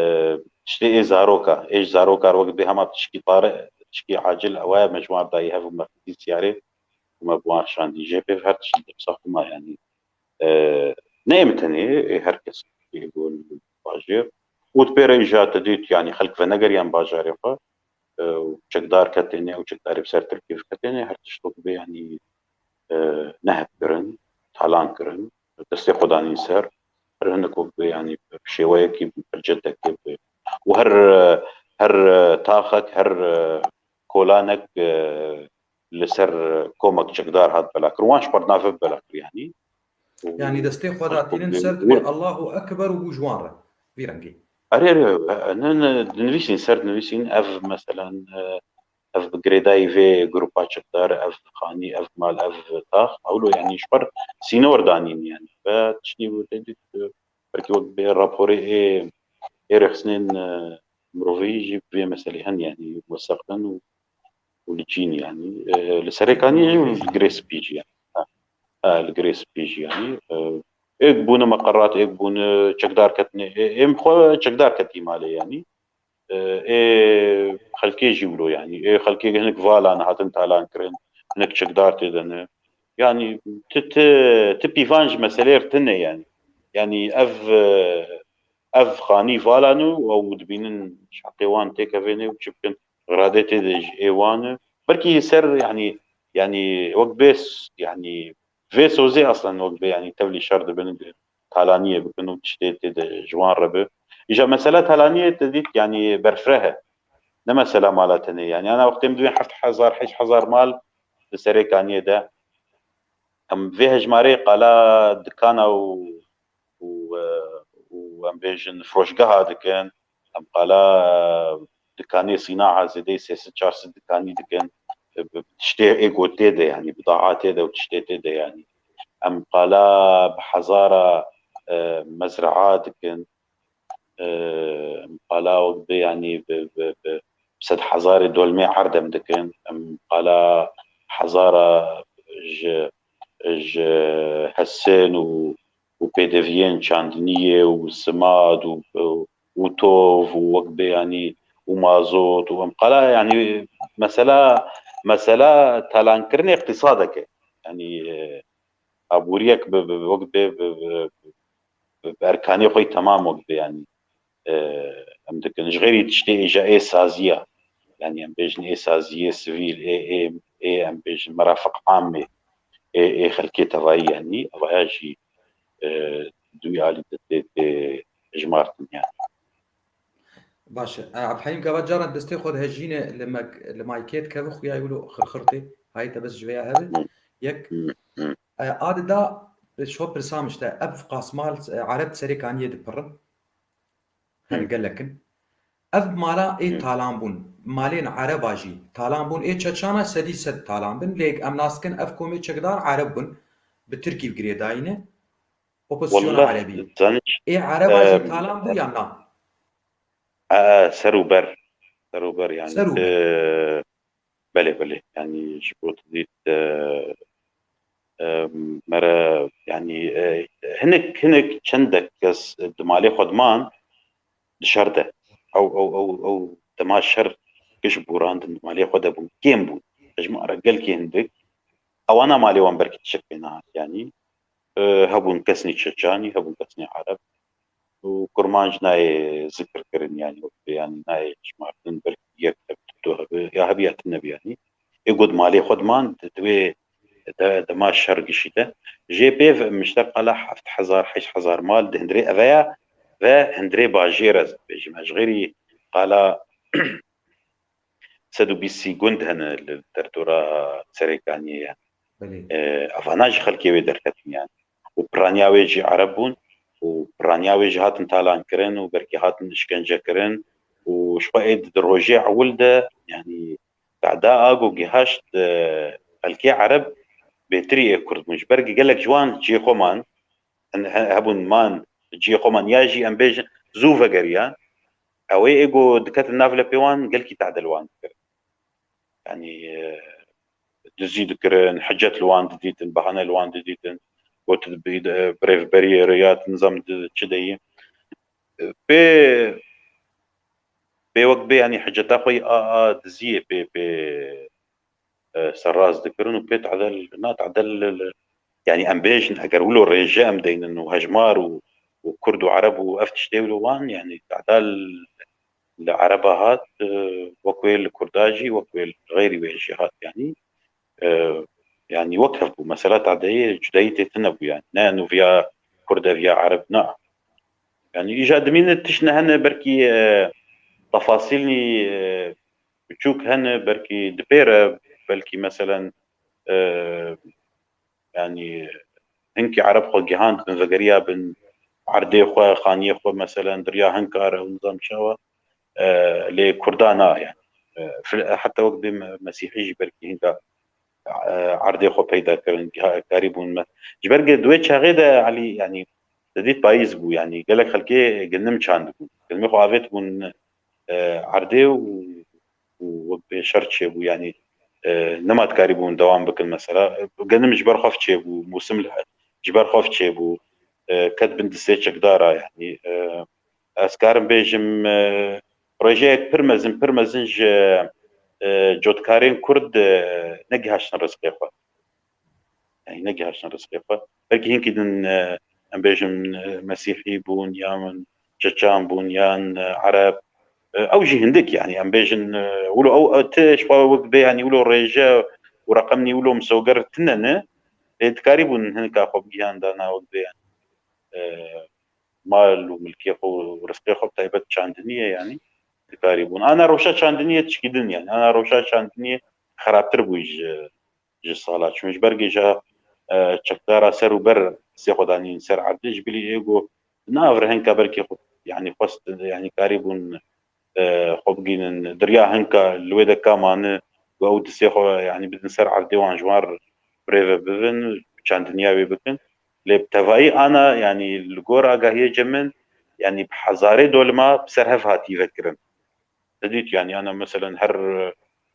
tiştê ê zaroka, ê ji zaroka re wek bê hema tişkî tare, tişkî acil ew e, me ji wan dayî hev û me xistî siyarê û me bi wan şandî. Jê pê her tişt dipsa xwe ma, yanî, e, Ne em tenê, ê her kes ê got bajêr. Û di pê re îja te dît, yanî xelk venegeriyan bajarê xwe, e, û çekdar ketêne, û çekdarê bi ser Tirkiyê ketêne, her tişt wek bê, yanî, e, neheb kirin, talan kirin, destê xwe danîn ser, her hinek wek bê, yanî bi şêweyekî, bi percetekê, bi, û her, e, her, e, taxek, her, e, kolanek, e, li ser komek çekdar hat bela kir. Wan ji xwe di nav bela kir, yanî. Û Yanî destê xwe xelk datînin bê ser û dibê Allahu Ekber û bû ji wan re. Vî rengî. Erê, erê, ne, ne, dinivîsîn, ser dinivîsîn, ev, meselen, e, ev bi girêdayî vê grupa çekdar, ev xanî, ev mal, ev tax, ewlo, yanî ji xwe sînor danîn, yanî. Ve tiştî wê tê dît, e, belkî wek bê raporê ê, ê rêxistinên, e, mirovî jî bi vê meselê hen, yanî, wesextin û û li cîn, yanî, e, li Serê Kaniyê jî li girê spî jî, yanî. Ha, ha, li girê spî jî, yanî. E, êk bûne meqerat, êk bûne çekdar ketine, ê, êm xwe çekdar ketî malê, yanî. E, ê xelkê jî wilo, yanî. Ê xelkê hinek valan hatin talan kirin, hinek çekdar tê de ne. Yanî, ti, ti, ti pîvan ji meselê re tune, yanî. Yanî, ev, e, ev xanî valan û ew dibînin ji heqê wan têkevêne û çi bikin. Xiradê tê de ji ê wan e. Belkî ser, yanî, yanî wek bê s-, yanî vê sozê aslen wek bê, yanî tevlî şer dibin, talaniyê bikin û tiştê tê de ji wan re bi. Îja mesela talaniyê te dît, yanî berfireh e. Ne mesela mala tenê, yanî ana wextê em dibên heft hezar, heşt hezar mal li Serê Kaniyê de. Em vê hejmarê qala dikana û û, e, û em bêjin firoşgeha dikin, em qala, e, dikanê sînaha zêdeyî sê sed çar sed dikanî dikin, e, bi tiştê ê gotê de, yanî bidaa tê de û tiştê tê de, yanî. Em qala bi hezara, e, mezraa dikin, e, em qala wek bi, yanî bi, bi, bi sed hezarê dolmê erd em dikin, em qala hezara ji, ji hesin û û pêdeviyên çandiniyê û simad û, û, û tov û wek bê, yanî, û mazot û em qala, yanî, mesela, mesela talankirinê iqtîsadek e. Yanî, e, aboriyek bi, bi, bi, wek bê, bi, bi, bi, bi erkanê xwe yî temam wek bê, yanî. E, em dikin. Ji xêrî tiştê êja ê saziya, yanî em bêjin ê saziyê sivîl, ê, ê, ê em bêjin merafiq amê, ê, ê xelkê tevayî, yanî evaya jî, e, di wî alî de tê, tê hejmartin, yanî. Baş e. E, Abdulheyîm gava caran destê xwe dihejîne li mek-, li maykê dikeve xuya wilo xirxir tê. Hayê te bes ji vêya hebe. Hı. Yek, Hı, hı. E, a dida, şo pirsa min ji te, ev qasmal, e, Ereb Serê Kaniyê dipirin. Hin Hı. gelek in. Ev mala ê Hı. talan bûn. Malên Ereba jî talan bûn. Ê Çeçana sedî sed talan bin. Lê em nas dikin ev komê çekdar Ereb bûn. Bi Tirkî bi girêdayî ne. Opozisyona Wallah, Erebî. Zanî, Ê Ereba jî em, talan bû e, ya na? E, e, ser û ber. Ser û ber, yanî. Ser û ber. E, belê, belê. Yanî ji bo tu dît, e, e, mere, yanî, e, hinek, hinek çendek kes di malê xwe diman, di şer de. Ew, ew, ew, ew dema şer giş borandin di malê xwe de bûn, kêm bûn. Hejmara gelkî hindik, ewana malê wan belkî tişek pê nehat, yanî. E, hebûn kesnî Çeçanî, hebûn kesnî Ereb. Û Kurmanc nayê zikir kirin, yanî, wek bê, yanî, nayê hejmartin, belkî yek hebe, du hebe, ya hebe ya tune be, yanî. Ê got malê xwe diman, di, di wê de, dema şer gişî de. Jê pêv em ji te qala heft hezar, heşt hezar mal di hundirê eve ya ve hundirê bajêr ez dibêjim. Ez ji xêrî qala sed û bîst sî gund hene li derdora Serê Kaniyê ye. Belê. E, evana ji xelkê wê derketin, yanî. Û piraniya wê jî Ereb bûn û piraniya wê jî hatin talankirin û belkî hatin işkence kirin û ji xwe ê di, di rojê ewil de, yanî, beda a ku gihaşt, e, xelkê Ereb bêtirî ê Kurd bûn. Ji ber gelek ji wan cihê xwe man, hin-, he-, hebûn man cihê xwe man, ya jî em bêjin zû vegeriyan, ew ê, ê ku diketin nav lepê wan, gelkî tehde li wan dikirin. Yanî, e, dizî dikirin, hicet li wan didîtin, bahane li wan didîtin, got, bi, e, birêvberiyê re ya nizam di çi de yî. E, pê, pê wek bê, yanî hiceta xwe yî a, a diziyê pê, pê, e, serrast dikirin û pê tadel, na tadel li, li, Yani em bêjin eger wilo rêje em deynin û hejmar û, û Kurd û Ereb û ev tiştê wilo wan, yani tehda li, li Ereba hat, e, wek wê li Kurda jî, wek wê li xeyrî wê jî hat yani. E, yani wek hev bû. Mesela tehdeyê cudayî tê tune bû yani. Ne nûviya Kurd e viya Ereb, na. Yani îja dimîne tişt ne hene, belkî, e, tefasîlnî, e, biçûk hene, belkî dipêre, belkî meselen, e, yani hinkî Ereb xwe gihand bin vegeriya bin erdê xwe, xaniyê xwe, meselen diriya hinkar ew nizam çawa, e, lê Kurda na yani. E, fil-, heta wek bê me-, Mesîhî jî belkî hinka, e, erdê xwe peyda kirin, ha-, karî bûn me. Ji ber di wê çaxê de Elî, yani, te dît payîz bû, yani, gelek xelkê genim çandibûn. Genimê xwe avêtibûn, e, erdê û, û wek bê şer çêbû, yani, e, nema dikarîbûn dewam bikin mesela. Genim ji ber xwe çêbû, mûsim li, ji ber xwe çêbû, e, ket bin distê çekdara, yani, e, ez karim bêjim, e, projeyek pir mezin, pir mezin ji, e, cotkarên Kurd, e, negihaştin rizqê xwe. Yani negihaştin rizqê xwe. Belkî hinkî din, e, em bêjin, e, Mesîhî bûn, yan Çeçan bûn, yan, e, Ereb. E, ew jî hindik yani. Em bêjin, e, wilo ew, e, ti ji xwe wek bê yani wilo rêje û reqemnî wilo misoger tine ne. Lê dikarîbûn hinka xwe bigihan dana wek bê yani. E, mal û milkê xwe û rizqê xwe bi taybet çandiniyê yani dikarîbûn. Ana rewşa çandiniyê tişkî din yani. Ana rewşa çandiniyê xerabtir bû ji, ji sala. Çûn ji ber gêja, e, çekdara ser û ber sê xwe danîn ser erdê ji bilî êgo nav re hinka belkî xwe, yani xwest, yani karîbûn, e, xwe bigînin. Diriya hinka li wê de ka mane û ew distê xwe, yani bidin ser erdê wan ji wan re birêve bibin, çandiniya wê bikin. Lê bi tevayî ana, yani li gor agahiyê ce min, yani bi hezarê dolma bi ser hev hatî vekirin. Te dît, yani ana meselen her,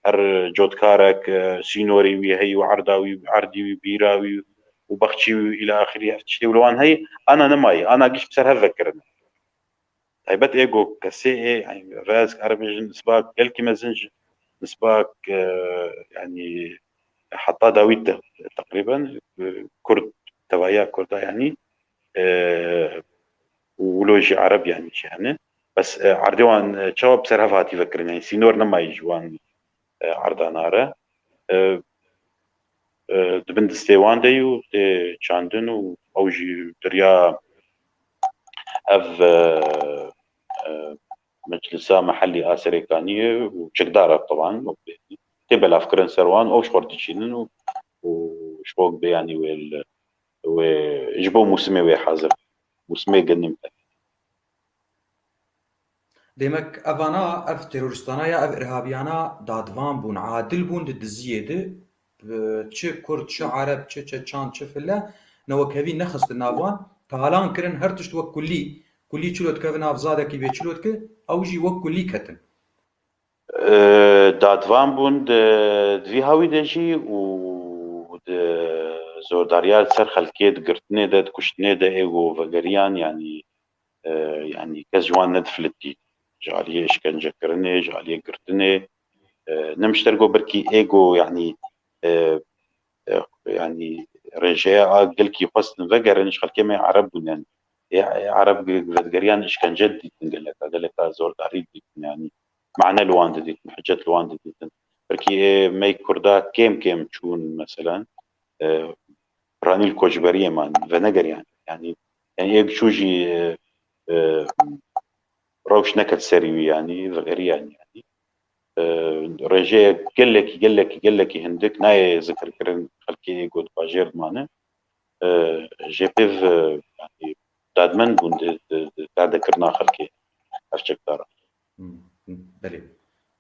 her cotkarek, e, sînorê wî heyî û erda wî, erdî wî, bîra wî û bexçî wî îla axirî, ev tiştê wilo wan heyî, ana nemayî, ana giş bi ser hev vekirin. Taybet êgo kesê ê, yani, ve ez karim bêjim, nisba gelkî mezin ji, nisba, e, yani, heta dawî de teqrîben, e, Kurd, tevaya Kurda, yani, e, û wilo jî Ereb, yani, jî hene. Bes, e, erdê wan, e, çawa bi ser hev hatî vekirin, yani, sînor nemayî ji wan, e, erdana re. E, e, di bin distê wan de yû tê çandin û ew jî diriya ev, e, e, meclisa mehellî a Serêkaniyê û çekdara teban tê belavkirin ser wan, ew ji xwe dişînin û, û ji xwe bê, yanî wê li, wê ji bo mûsimê wê hazir, mûsimê genim. Demek evana, ev terorîstana ya, ev irhabiyana dadvan bûn, adil bûn di diziyê de, bi çi Kurd, çi Ereb, çi Çeçan, çi file, newekhevî nexistin nav wan, talan kirin her tişt wek kulî. Kulî çilo dikeve nav zadekî bê çilo dike, ew jî wek kulî ketin. E, dadvan bûn di, di vî hawî de jî û di zordariya li ser xelkê, di girtinê de, di kuştinê de ê ku vegeriyan, yanî, e, yanî kes ji wan nedifilitî. Ji aliyê işkencekirinê, ji aliyê girtinê, e, ne mişter got belkî ê ku, yanî, e, e, yanî rêjeya a gelkî xwestin vegerin, ji xelkê me Ereb bûn, yanî ê, ê Ereb gi-, vedigeriyan işkence didîtin geleka, geleka zordarî didîtin, yanî mane li wan didîtin, hicet li wan didîtin. Belkî ê me Kurda kêm kêm çûn, meselen, e, piranî li koçberiyê man, venegeriyan. Yanî, yanî ê çû jî, e, e, rewş neket serî wî, yanî vegeriyan, yanî. E, rêjeyek gelekî, gelekî, gelekî hindik nayê zikirkirin, xelkê ê ku di bajêr dimane. E, jê pêv, e, yanî dadmend bûn di, di, di dadekirina xelkê ev çekdaran. Hmm, hmm, belê,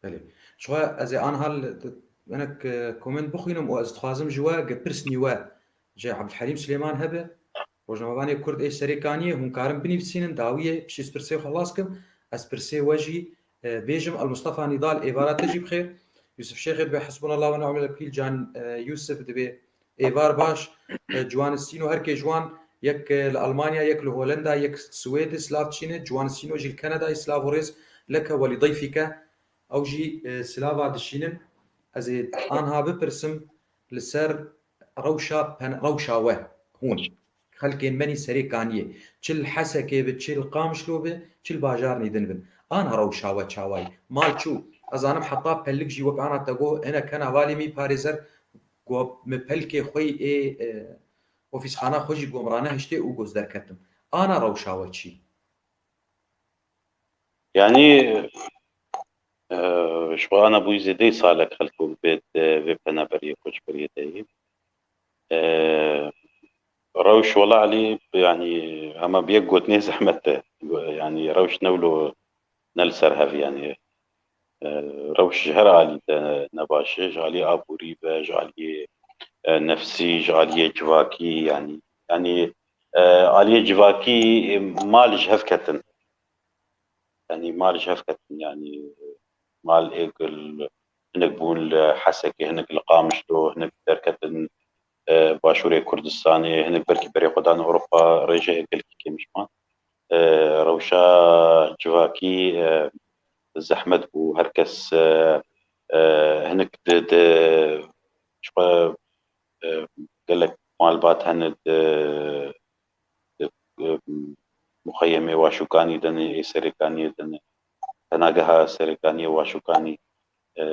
belê. Ji xwe ez ê anha li, hinek, e, komênt bixwînim û ez dixwazim ji we ge pirsnî we ji Ebdulhelîm Silêman hebe. Rojnamevanê Kurd ê Serêkaniyê, hûn karin binivîsînin, dawiyê piştî ez pirsê xwe xelas kim, ez pirsê we jî, e, bêjim. El Mustafa Nîdal, êvara te jî bixêr. Yusuf Şêxê dibê Hesbunallah ve ni'mel wekîl, Can, e, Yusuf dibê êvar baş. E, Ciwan Sîno, her kê ji wan, yek, e, li Almanya, yek li Holenda, yek Swêdê, silav dişîne. Ciwan Sîno jî li Kanadayê, silav û rêz, leke welî dayfîke. Ew jî, e, silava dişînin. Ez ê anha bipirsim li ser rewşa pen-, rewşa we. Hûn, xelkên me nî Serê Kaniyê, çi li Hesekê bi, çi li Qamişlo bi, çi li bajarnî din bin. Ana rewşa we çawayî? Mal çû. Ez zanim heta Pellik jî wek ana te got, hinek hene hevalê min parêzer, got, min pelkê xwe yî ê, e, ofîsxana xwe jî gomrane hiştê û goz derketim. Ana rewşa we çi? Yanî, e, ji xwe ana bûyî zêdeyî salek xelk û bê di vê penaberiyê koçberiyê de yî. E, rewş wela alî, yanî, hema bi yek gotinê zehmet e. Yanî, rewş ne wilo ne li ser hev, yanî, e, rewş ji her alî de ne baş e, ji aliyê aborî be, ji aliyê, e, nefsî, ji aliyê civakî, yanî, yanî, e, aliyê civakî, e, mal ji hev ketin. Yanî mal ji hev ketin, yanî mal ê ku hinek bûn li Hesekê, hinek li Qamişlo, hinek derketin, e, başûrê Kurdistanê, hinek belkî berê xwe dan Ewropa, rêjehê gelkî kêm ji wan. E, rewşa civakî, e, zehmet bû, her kes, e, e, hinek di, di, ji xwe, e, gelek malbat hene di, di, e, muxeyemê Waşûkanî de ne, ê Serêkaniyê de ne, penageha Serêkaniyê Waşûkanî, e,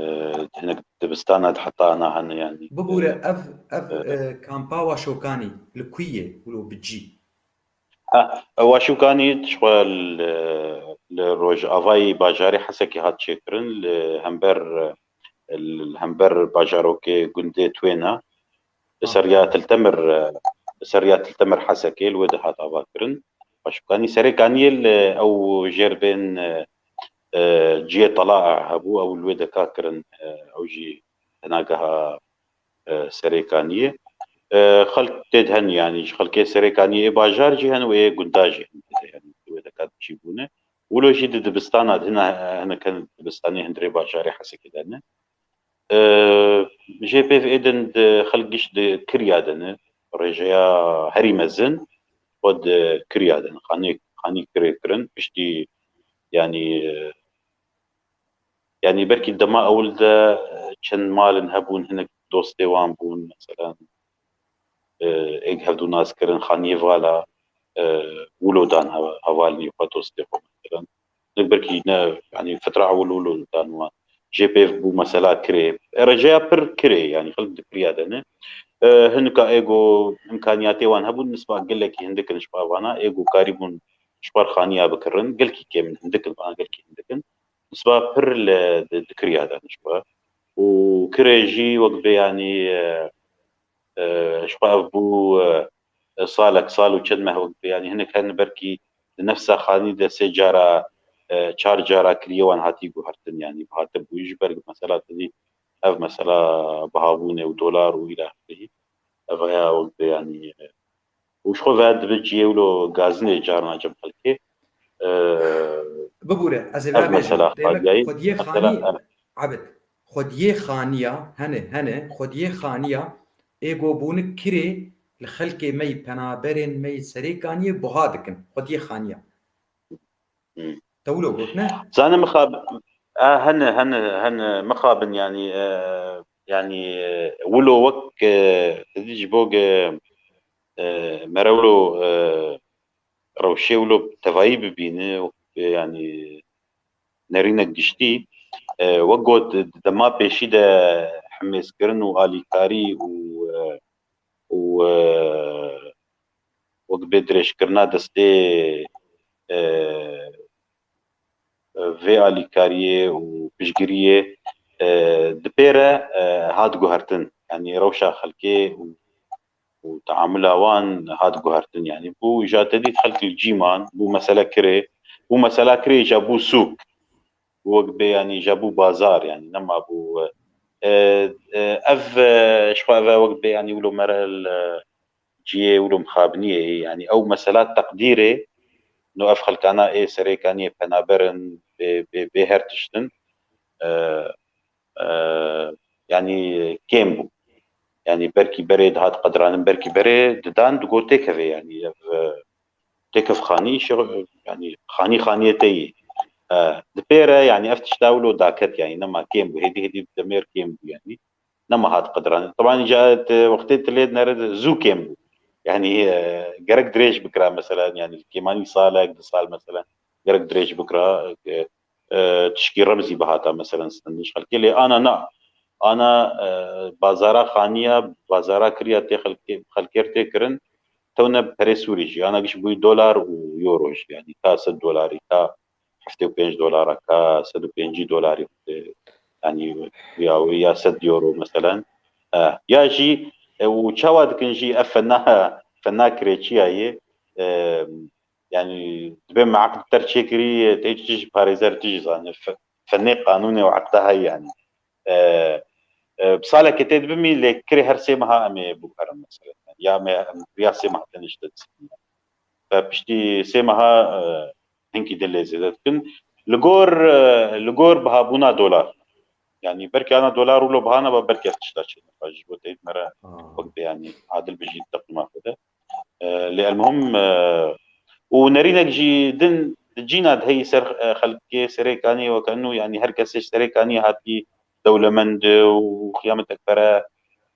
hinek dibistana di heta ana hene, yanî. Bibûre, e, ev, ev, e, e, kampa Waşûkanî li ku ye, wilo bi cî? Ha, Waşûkanî ji xwe li, li rojavayê bajarê Hesekê hat çêkirin, li hember, li hember bajarokê gundê Twêna, li ser riya Tiltemir, li ser riya Tiltemir Hesekê li wê de hat avakirin. Waşûkanî Serêkaniyê li ew jêr bên, e, e, ciyê tela'a hebû, ew li wê de kar kirin, e, ew jî penageha, e, Serêkaniyê. E, xelk tê de hen, yanî ji xelkê Serêkaniyê ê bajar jî hen û ê gunda jî hen tê de, yanî li wê de kar çîbûne. Wilo jî di dibistana, di hina, hinek hin dibistanê hundirê bajarê Hesekê de ne. E, jê pêv êdin di xelk giş di kirya de ne, rêjeya herî mezin xwe di kirya de ne. Xanî, xanî kirê kirin, piştî, yanî, e, yanî belkî dema ewil de, e, çend malin hebûn, hinek dostê wan bûn, meselan, e, êk hevdû nas kirin, xaniyê vala, e, wilo dan heva-, hevalên xwe, dostê xwe, meselan. Nek belkî ne, yanî fitra ewil wilo dan wan. Jê pêv bû mesela kirê. E, rêjeya pir kirê, yanî xelk di kirya de ne. E, hinika êgo imkaniyatê wan hebûn, nisba gelekî hindik in ji xwe vana, êgo karîbûn ji xwe xaniya bikirin, gelkî kêm in, hindik in, vana gelkî hindik in. Nisba pir li di, di kirya de ne ji xwe. Û kirê jî wek bê, yanî, e, e, ji xwe ev bû, e, salek, sal û çend meh wek bê, yanî hinek hene belkî di nefsa xanî de sê cara, e, çar cara kiriyê wan hatî guhertin, yanî hatibû ji ber mesela te dî ev mesela bihabûnê û dolar û îla axirî. Ev heya wek bê, yanî, e, û ji xwe ve dibe cihê wilo gazinê carna cem xelkê. E, Bibûre, ez ê ev vebêjim. Mesela Demek xwediyê xanî, Ebid, xwediyê xaniya, hene, hene, xwediyê xaniya ê go bûne kirê li xelkê me yî penaberên me yî Serêkaniyê buha dikin. Xwediyê xaniya. Hmm. Te wilo got, ne? Zane mixab-, e, hene, hene, hene, mixabin, yanî, e, yanî, e, wilo wek, e, te dî ji bo ge, e, mere wilo, e, rewşê wilo tevayî bibîne, e, yanî nerînek giştî, e, wek got, di dema pêşî de hemêzkirin û alîkarî û, e, û, e, wek bê dirêjkirina destê, e, vê alîkariyê û piştgiriyê, e, di pê re, e, hat guhertin. Yanî rewşa xelkê û, û teamula wan hat guhertin. Yanî bû îja te dît xelk li cî man, bû mesele kirê, bû mesela kirê îja bû sûk. Bû wek bê, yanî îja bû bazar, yanî nema bû, e, e, ev, e, ji xwe ev e wek bê, yanî wilo mere li cihê wilo mixabiniyê, yanî ew mesela teqdîrê, no ev xelkana ê Serêkaniyê penaber in, bê, bê, bê her tişt in, e, e, yanî kêm bû. Yanî belkî berê dihat qediranin, belkî berê didan, digot têkevê, yanî ev, e, têkev xanî, şi-, yanî xanî xaniyê te yî. E, di pê re, yanî ev tişta wilo daket, yanî nema kêm bû, hêdî hêdî bi demêr kêm bû, yanî nema hat qediran. Teban îca te wextê tu lê dinere zû kêm bû. Yani e, gerek dirêj bikira mesela, yani kêmanî salek, du sal mesela, gerek dirêj bikira, e, e, tişkî remzî bihata mesela stendin ji xelkê, lê ana na, ana e, bazara xaniya, bazara kiriya tê xelkê, xelkê tê kirin, tewne perê Sûrî jî, ana giş bûyî dolar û euro jî, yani ta sed dolarî, ta heftê û pênc dolara, ka sed û pêncî dolarî, e, yani ya, ya sed euro meselen. E, ya jî, e, û çawa dikin jî ev fena, fena kirêçiya yê, e, yani dibe me eqd ter çêkirî, tê çi jî parêzer, tu jî zanî, fe-, fenê qanûnê û eqda heye yani. E, e, bi salekê tê dibimî, lê kirê her sê meha em ê biguherin mesela. Ya me em ya sê meha tenê ji te disekînin. Ve piştî sê meha e, hinkî din lê zêde dikin. Li gor, e, li gor bihabûna dolar. Yani belkî ana dolar wilo biha neba, belkî ev tişta çêdibe. Ji bo teyîd me re wek bê, yani adil bijî teqwîma xwe de. E, lê elmuhim, e, û nerînek jî din di cîna de heyî ser, e, xelkê Serêkaniyê weke nû, yani her kesê ji Serêkaniyê hatî dewlemend û xiyametek pere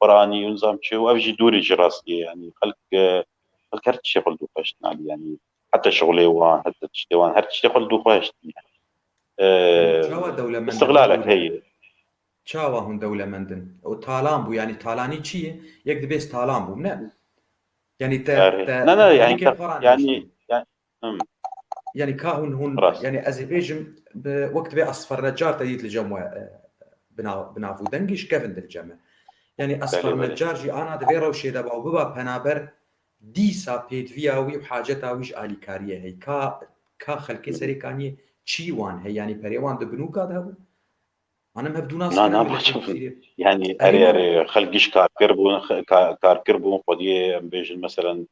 Quranî û nizam çi û ev jî dûrî ji rastiyê, yani xelk, e, xelk her tiştê xwe li dû xwe hiştin alî, yani heta şixulê wan, heta tiştê wan, her tiştê xwe li dû xwe hiştin. E, Çawa dewlemend in, îstixlalek heye. Çawa hûn dewlemend in? O talan bû, yani talanî çi ye? Yek dibêj talan bû, ne? Yani te, Erê. te Ne, ne, yani, yani, yani, hmm. Yani ka hûn, hûn, Rast. Yani ez ê bêjim, bi, wek dibê Esfer Necar te dît li cem we, e, bina-, binav û dengî ji kevin dil cem e. Yani Esfer Belê, belê. Necar jî ana di vê rewşê de ba û biba penaber dîsa pêdiviya wî û haceta wî ji alîkariyê heye. Ka, ka xelkê Serêkaniyê çî wan heye? Yani perê wan di binûka de hebû? Anim hevdû nas Na, kirin na, milletê başım. Sîrê. Yani, Erê erê, ne? Erê, xelk giş karkir bûn, xe-, ka-, karkir bûn, xwediyê em bêjin, meselen,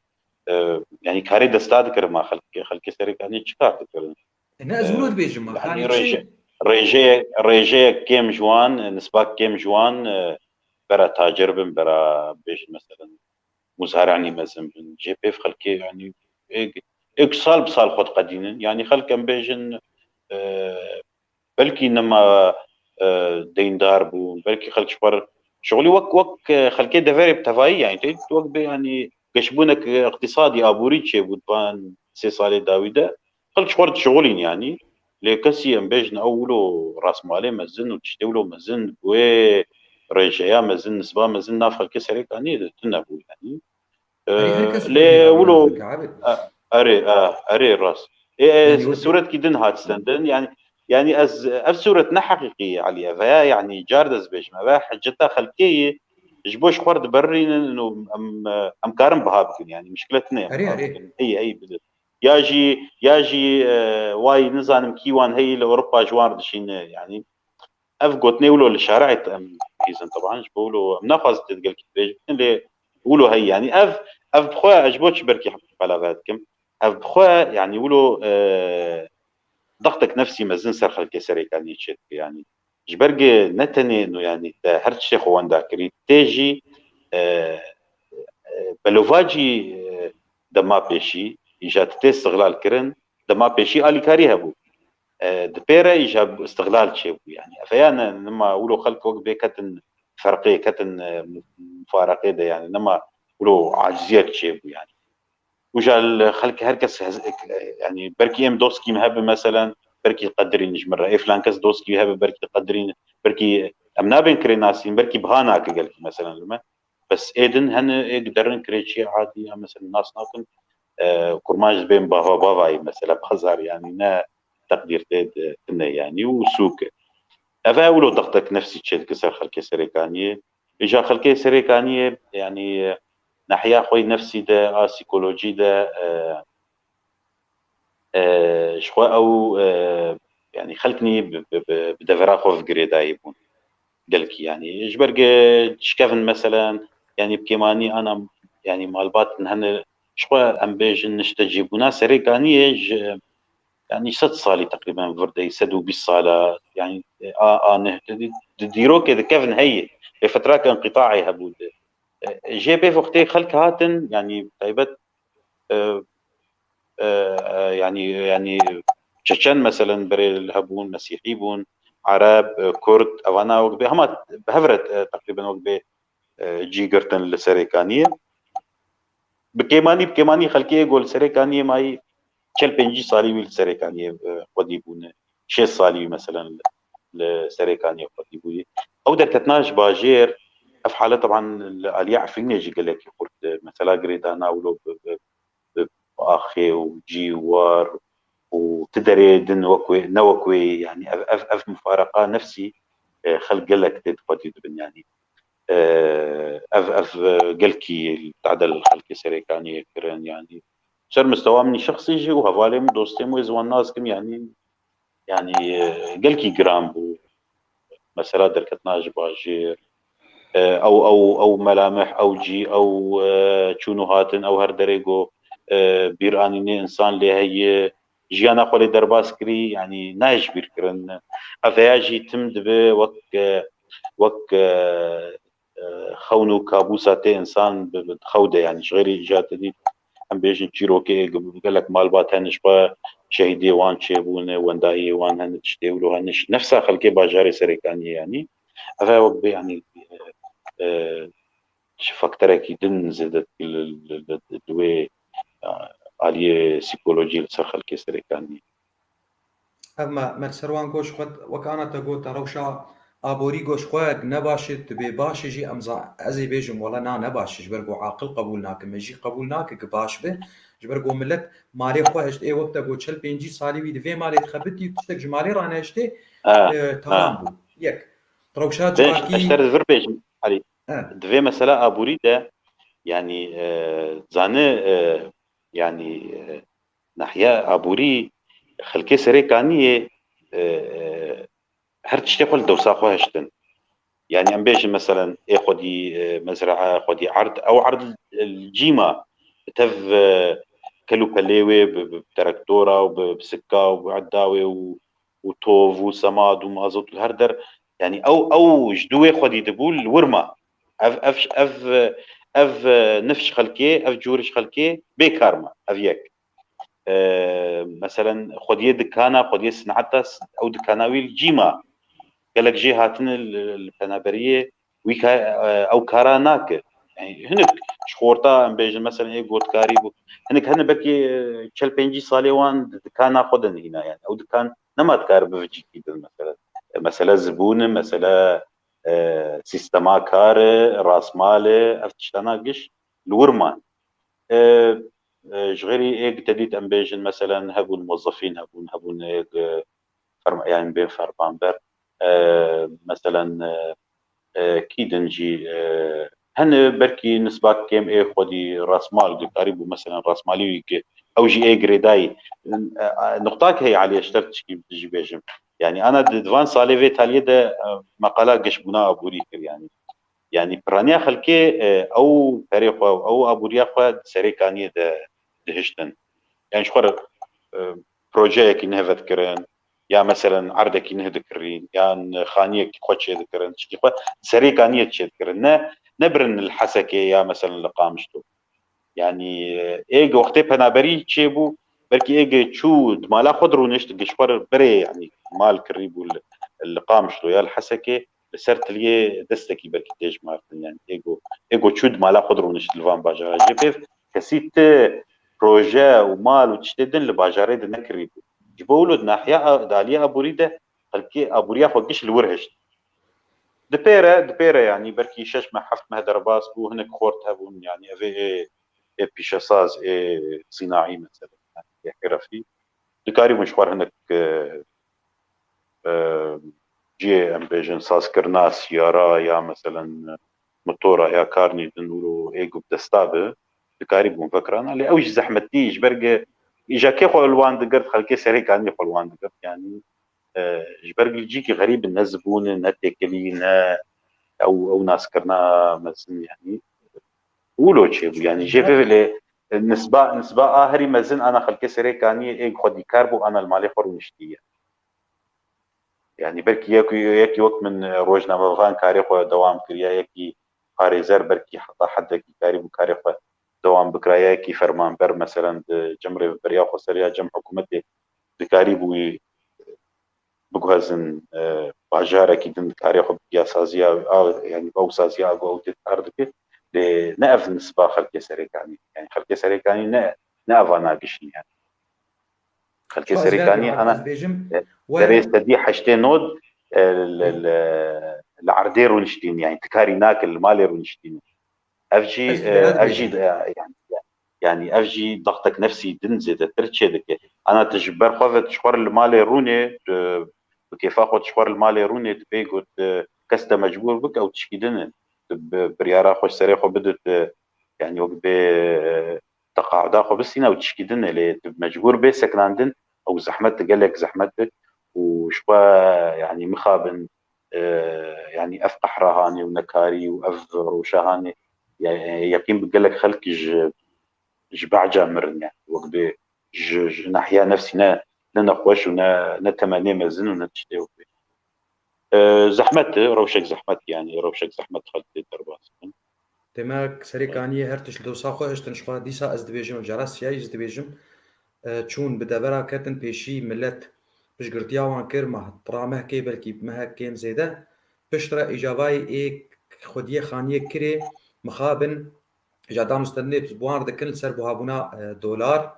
e, yani, karê desta dikirin ma xelkê, xelkê Serêkaniyê çi kar dikirin? E, ne, ez E, wilo dibêjim ma, yani, karê rêje-, çi? Rêjeyek, rêjeyek kêm ji wan, e, nisbak kêm ji wan, e, bera tacir bin, bera bêjin, meselen, muzari'nî mezin bin. Jê pêv xelkê, yani, ê, ê sal bi sal xwe diqedînin. Yani, xelk em bêjin, e, belkî nema, e, deyndar bûn, belkî xelk ji xwe re şixulî wek, wek, e, xelkê deverê bi tevayî, yani, tê wek bê, yani, geşbûnek, e, iqtîsadî, aborî çêbû di van sê salê dawî de. Xelk ji xwe re dişixulîn, yani. Lê kesî em bêjin ew wilo rasmalê mezin û tiştê wilo mezin bi wê rêjeya mezin, nisba mezin nav xelkê Serêkaniyê de tune bû, yani. Erê, her kes Lê wilo, e, erê, e, erê rast. Ê, e, sûretkî din hat stendin. Yani, yani ez, ev sûret ne heqîqî ye, Elî. Ev e, yani, car de ez bêjim. Ev e hiceta xelkê ye. Ji bo ji xwe re diberînin û em, e, em karin biha bikin. Yani, mişkilet ne em Erê, biha erê. Bikin. Heyî, heyî, bidin. Ya jî, ya jî, e, way nizanim kî wan heyî li Ewropa ji wan re dişîne. Yani, ev gotinê wilo li şare'ê em bihîzin, teban ji bo wilo em naxwazin tê di gelkî dibêjin, lê wilo heye, yanî ev, ev bi xwe, ez ji bo çi belkî belave dikim, ev bi xwe, yanî wilo, e, dextek nefsî mezin ser xelkê Serêkaniyê çêdike, yanî ji ber ku ne tenê no, yanî te her tiştê xwe wenda kirî, tê jî, e, e, belovacî, e, dema pêşî, îja tu tê istiqlal kirin, dema pêşî alîkarî hebû. E, di pê re îja îstiqlal çêbû. Yani, ev ya ne, nima wilo xelk wek bê ketin ferqê, ketin, e, mufareqê de, yani, nima wilo aciziyet çêbû, yani. Uja li xelk her kes hez-, e, yani, belkî em dostkî me hebe, meselen, belkî qedirîn ji min re. Ê filan kes dostkî hebe, belkî qedirîn, belkî em nabên kirê nasîn, belkî biha nake gelkî, meselen, li me. Bes ê din hene ê derin kirêçiyê adî ya, mesela nas nakin, e, kurmanc dibên bava bavayî, mesela bazar, yani ne teqdîr tê de tune, yani û sûk e. Ev e wilo dextek nefsî çêdike ser xelkê Serêkaniyê. Îja xelkê Serêkaniyê, yani, e, nehiya xwe yê nefsî de, a psîkolojî de, e, e, ji xwe ew, e, yani xelk nî bi, bi, bi, bi devera xwe ve girêdayî bûn. Gelkî, yani, ji ber ge şikevin, meselen, yani, bi kêmanî ana, yani, malbat hene, ji xwe em bêjin, niştecîbûna Serêkaniyê ji, yani, sed salî teqrîben vir de, sed û bîst sala, yani, a, a ne, di, di dîrokê dikevin heye. Ê fetrake înqîtaê hebû di. E, jê pê wextê xelk hatin, yani, taybet, e, e, e, yani, yani, Çeçen, meselen, berê hebûn, Mesîhî bûn, Ereb, e, Kurd, evana wek bê, hema bi hev re, e, teqrîben wek bê, e, cî girtin li Serêkaniyê. bi kêmanî, bi kêmanî xelkê êgo li Serêkaniyê mayî çel pêncî salî wî li Serêkaniyê, e, xwedî bûne. Şêst salî wî, meselen, li, li Serêkaniyê xwedî bûye. Ew derketina ji bajêr, ev hale teban li aliyê Efrînê jî gelekî xurt e. Mesela girêdana wilo bi, bi, bi axê û cî û war û ti derê din wek wê, ne wek wê, yanî ev, ev, ev mufareqa nefsî, e, xelk gelek tê di xwedî dibin, yanî. E, ev, ev, e, gelkî tade li xelkê Serêkaniyê kirin, yanî ser mistewa min şexsî jî û hevalê min, dostê min, wê ziwan nas kim, yanî, yanî, e, gelkî giran bû. Mesela derketina ji bajêr, e, ew, ew, ew melamih, ew cî, ew, e, çûn û hatin, ew her derê go, e, bîranînê însan lê heye, jiyana xwe lê derbas kirî, yanî nayê ji bîr kirin. Ev heya jî tim dibe wek, e, wek, e, e, xewn û kabûsa tê însan bi, bi xew de, yanî ji xêrî îja te dît, em bêjin çîrokê gelek malbat hene ji xwe şehîdê wan çêbûne, wendayiyê wan hene, tiştê wilo hene, ji nefsa xelkê bajarê Serêkaniyê, yanî ev e wek bê, yanî, e, e, ji faktorekî din zêde li, li, li, li wê, e, aliyê psîkolojî li ser xelkê Serêkaniyê. Ev me, me li ser wan goş xwe, wek ana te got, te rewşa aborî goş xwe ne baş e, tu bê baş e jî, em za-, ez ê bêjim, wela na ne baş e, ji ber ku aqil qebûl nakim, ez jî qebûl nakim ki baş be, ji ber ku milet malê xwe hişt, ê wek te got, çel pêncî salî wî di vê malê dixebitî, tiştek ji malê ranehiştê, Ha, e, tamam ha. bû. Yek. Rewşa Bêj, civakî ez te vir bêjim, Elî. He. Di vê mesela aborî de, yanî, e, zane, e, yanî, e, nahiya aborî xelkê Serêkaniyê, e, e, her tiştê xwe li dewsa xwe hiştin. Yanî em bêjin, meselen, ê xwedî, e, mezraa, xwedî erd, ew erd li cî ma, bi tev, e, kel û pelê wê, bi, bi terektora û bi, bi sikka û bi edda wê û, û tov û semad û mazot û her der, yanî ew, ew ji dû wê xwedî dibû li wir ma. Ev, ev, ev, ev, e, nif ji xelkê, ev cûr ji xelkê bê kar ma. Ev yek. E, meselen, xwediyê dikana, xwediyê sineta, s-, ew dikana wî li cî ma. Gelek jê hatine li, li penaberiyê wî ka-, e, ew kara nake. Yani, hinek ji xorta, em bêjin, meselen, ê gotkarî bû. Hinek hene belkî, e, çel pêncî salê wan di dikana xwe de nihîna, yani. Ew dikan nema dikare bivicîkî bin, mesele. E, mesele zibûn e, mesele, e, sîstema kar e, rasmal e, ev tiştana giş li wir man. E, e, ji xêrî êk te dît, em bêjin, meselen, hebûn muwezzefîn, hebûn, hebûn êk, e, ferma-, yani bê fermanber, e, meselen, e, e, kî din jî, e, hene belkî nisba kêm ê xwedî rasmal, dikarî bû, meselen, rasmalî wî ki ew jî ê girêdayî. E, e, nuqtak heye, Elî, ez ji te tişkî jî bêjim. Yani ana di, di van salê vê taliyê de, e, meqala gişbûna aborî kir, yani. Yani piraniya xelkê, e, ew perê xwe, ew aboriya xwe di Serêkaniyê de dihiştin. Yani ji xwe re, e, projeyekî nehvet kirin, ya meselen erdekî neh dikirîn, yan xaniyekî xwe çêdikirin, tiştî xwe Serêkaniyê çêdikirin. Ne, ne birin li Hesekê ya meselen li Qamişlo. Yani, e, êg wextê penaberî çêbû, belkî êg çû di mala xwe dirûnişt, giş xwe re berê, yani, mal kirî bû li, li Qamişlo ya li Hesekê, li ser tiliyê destekî belkî tê jimartin, yani, êgo, êgo çû di mala xwe dirûnişt li van bajara. Jê pêv kesî ti proje û mal û tiştê din li bajarê de nekirî bû. Ji bo wilo di nahiya a-, di aliyê aborî de xelkê aboriya xwe giş li wir hişt. Dipêre, dipêre, yani belkî şeş meh, heft meh derbas bû, hinek xort hebûn, yani ev ê, ê, ê pîşesaz, ê sînaî, mesela, yani ê herefî. Dikarîbûn ji xwe re hinek, e, e, cihê, em bêjin, sazkirina siyara ya, meselen, motora ya karnî din û ê gup desta bi, dikarîbûn vekirana. Lê ew jî zehmetî, ji ber ge îja kê xwe li wan digirt, xelkê Serêkaniyê xwe li wan digirt, yani, e, ji ber li cîkî xerîb in, ne zibûn in, ne têkilî, ne ew, ew naskirina mezin, yani, wilo çêbû, yani, jê pê lê nisba, nisba a herî mezin ana xelkê Serêkaniyê ê xwedîkar bû, ana li malê xwe rûniştiye. Yani, belkî yek, yekî wek min, e, rojnamevan karê xwe dewam kiriya, yekî parêzer belkî heta hedekî karîbû karê xwe dewam bikira, ya yekî fermanber, meselen, di cem rêveberiya xweser ya cem hikûmetê dikarîbû wî biguhezin, e, bajarekî din dikarê xwe bi ya saziya, a, yani, bi ew saziya ku ew tê kar dike. Lê ne ev nisba xelkê Serêkanî. Yani xelkê Serêkanî ne, ne evana gişîn yani. Xelkê Serêkanî ana, e, serê sedî heştê nod, e, li, li, li erdê rûniştîn, yani ti karî nake li malê rûniştîn. Ev jî, e, ev jî, e, yani, yani ev jî daxtek nefsî din zêdetir çêdike. Ana tu ji ber xwe ve tu ji xwe re li malê rûnê, tu bi kêfa xwe tu ji xwe re li malê rûnê, dibê got, e, kes te mecbûr bike ew tişkî din e. Tu bi biryara xwe ji serê xwe bide, tu, yani wek bê, e, teqaeda xwe bistîne ew tişkî din e, lê tu mecbûr bê sekinandin, ew zehmet e, gelek zehmet e û ji xwe, yani mixabin, e, yani ev qehra hanê û nekarî û ev rewşa hanê, ye-, yeqîn bi gelek xelk ji, ji behca mirin, yani wek bê ji, ji nahiya nefsî ne, ne nexweş û ne, ne temennê mezin û ne tiştê wek bê. E, zehmet e, rewşek zehmet, yani rewşek zehmet xelk tê derbas bin. Demek Serê Kaniyê her tişt li dosa xwe hiştin ji xwe. Dîsa ez dibêjim, cara siyayî ez dibêjim. E, çûn bi devera ketin pêşî, millet piştgirtiya wan kir, meh, tira mehkê, belkî mehek kêm zêde. Piştre îcavayê ê xwediyê Xaniyê kirê, mixabin, îca danûstendinê bi wan dikin li ser buhabûna, e, dolar.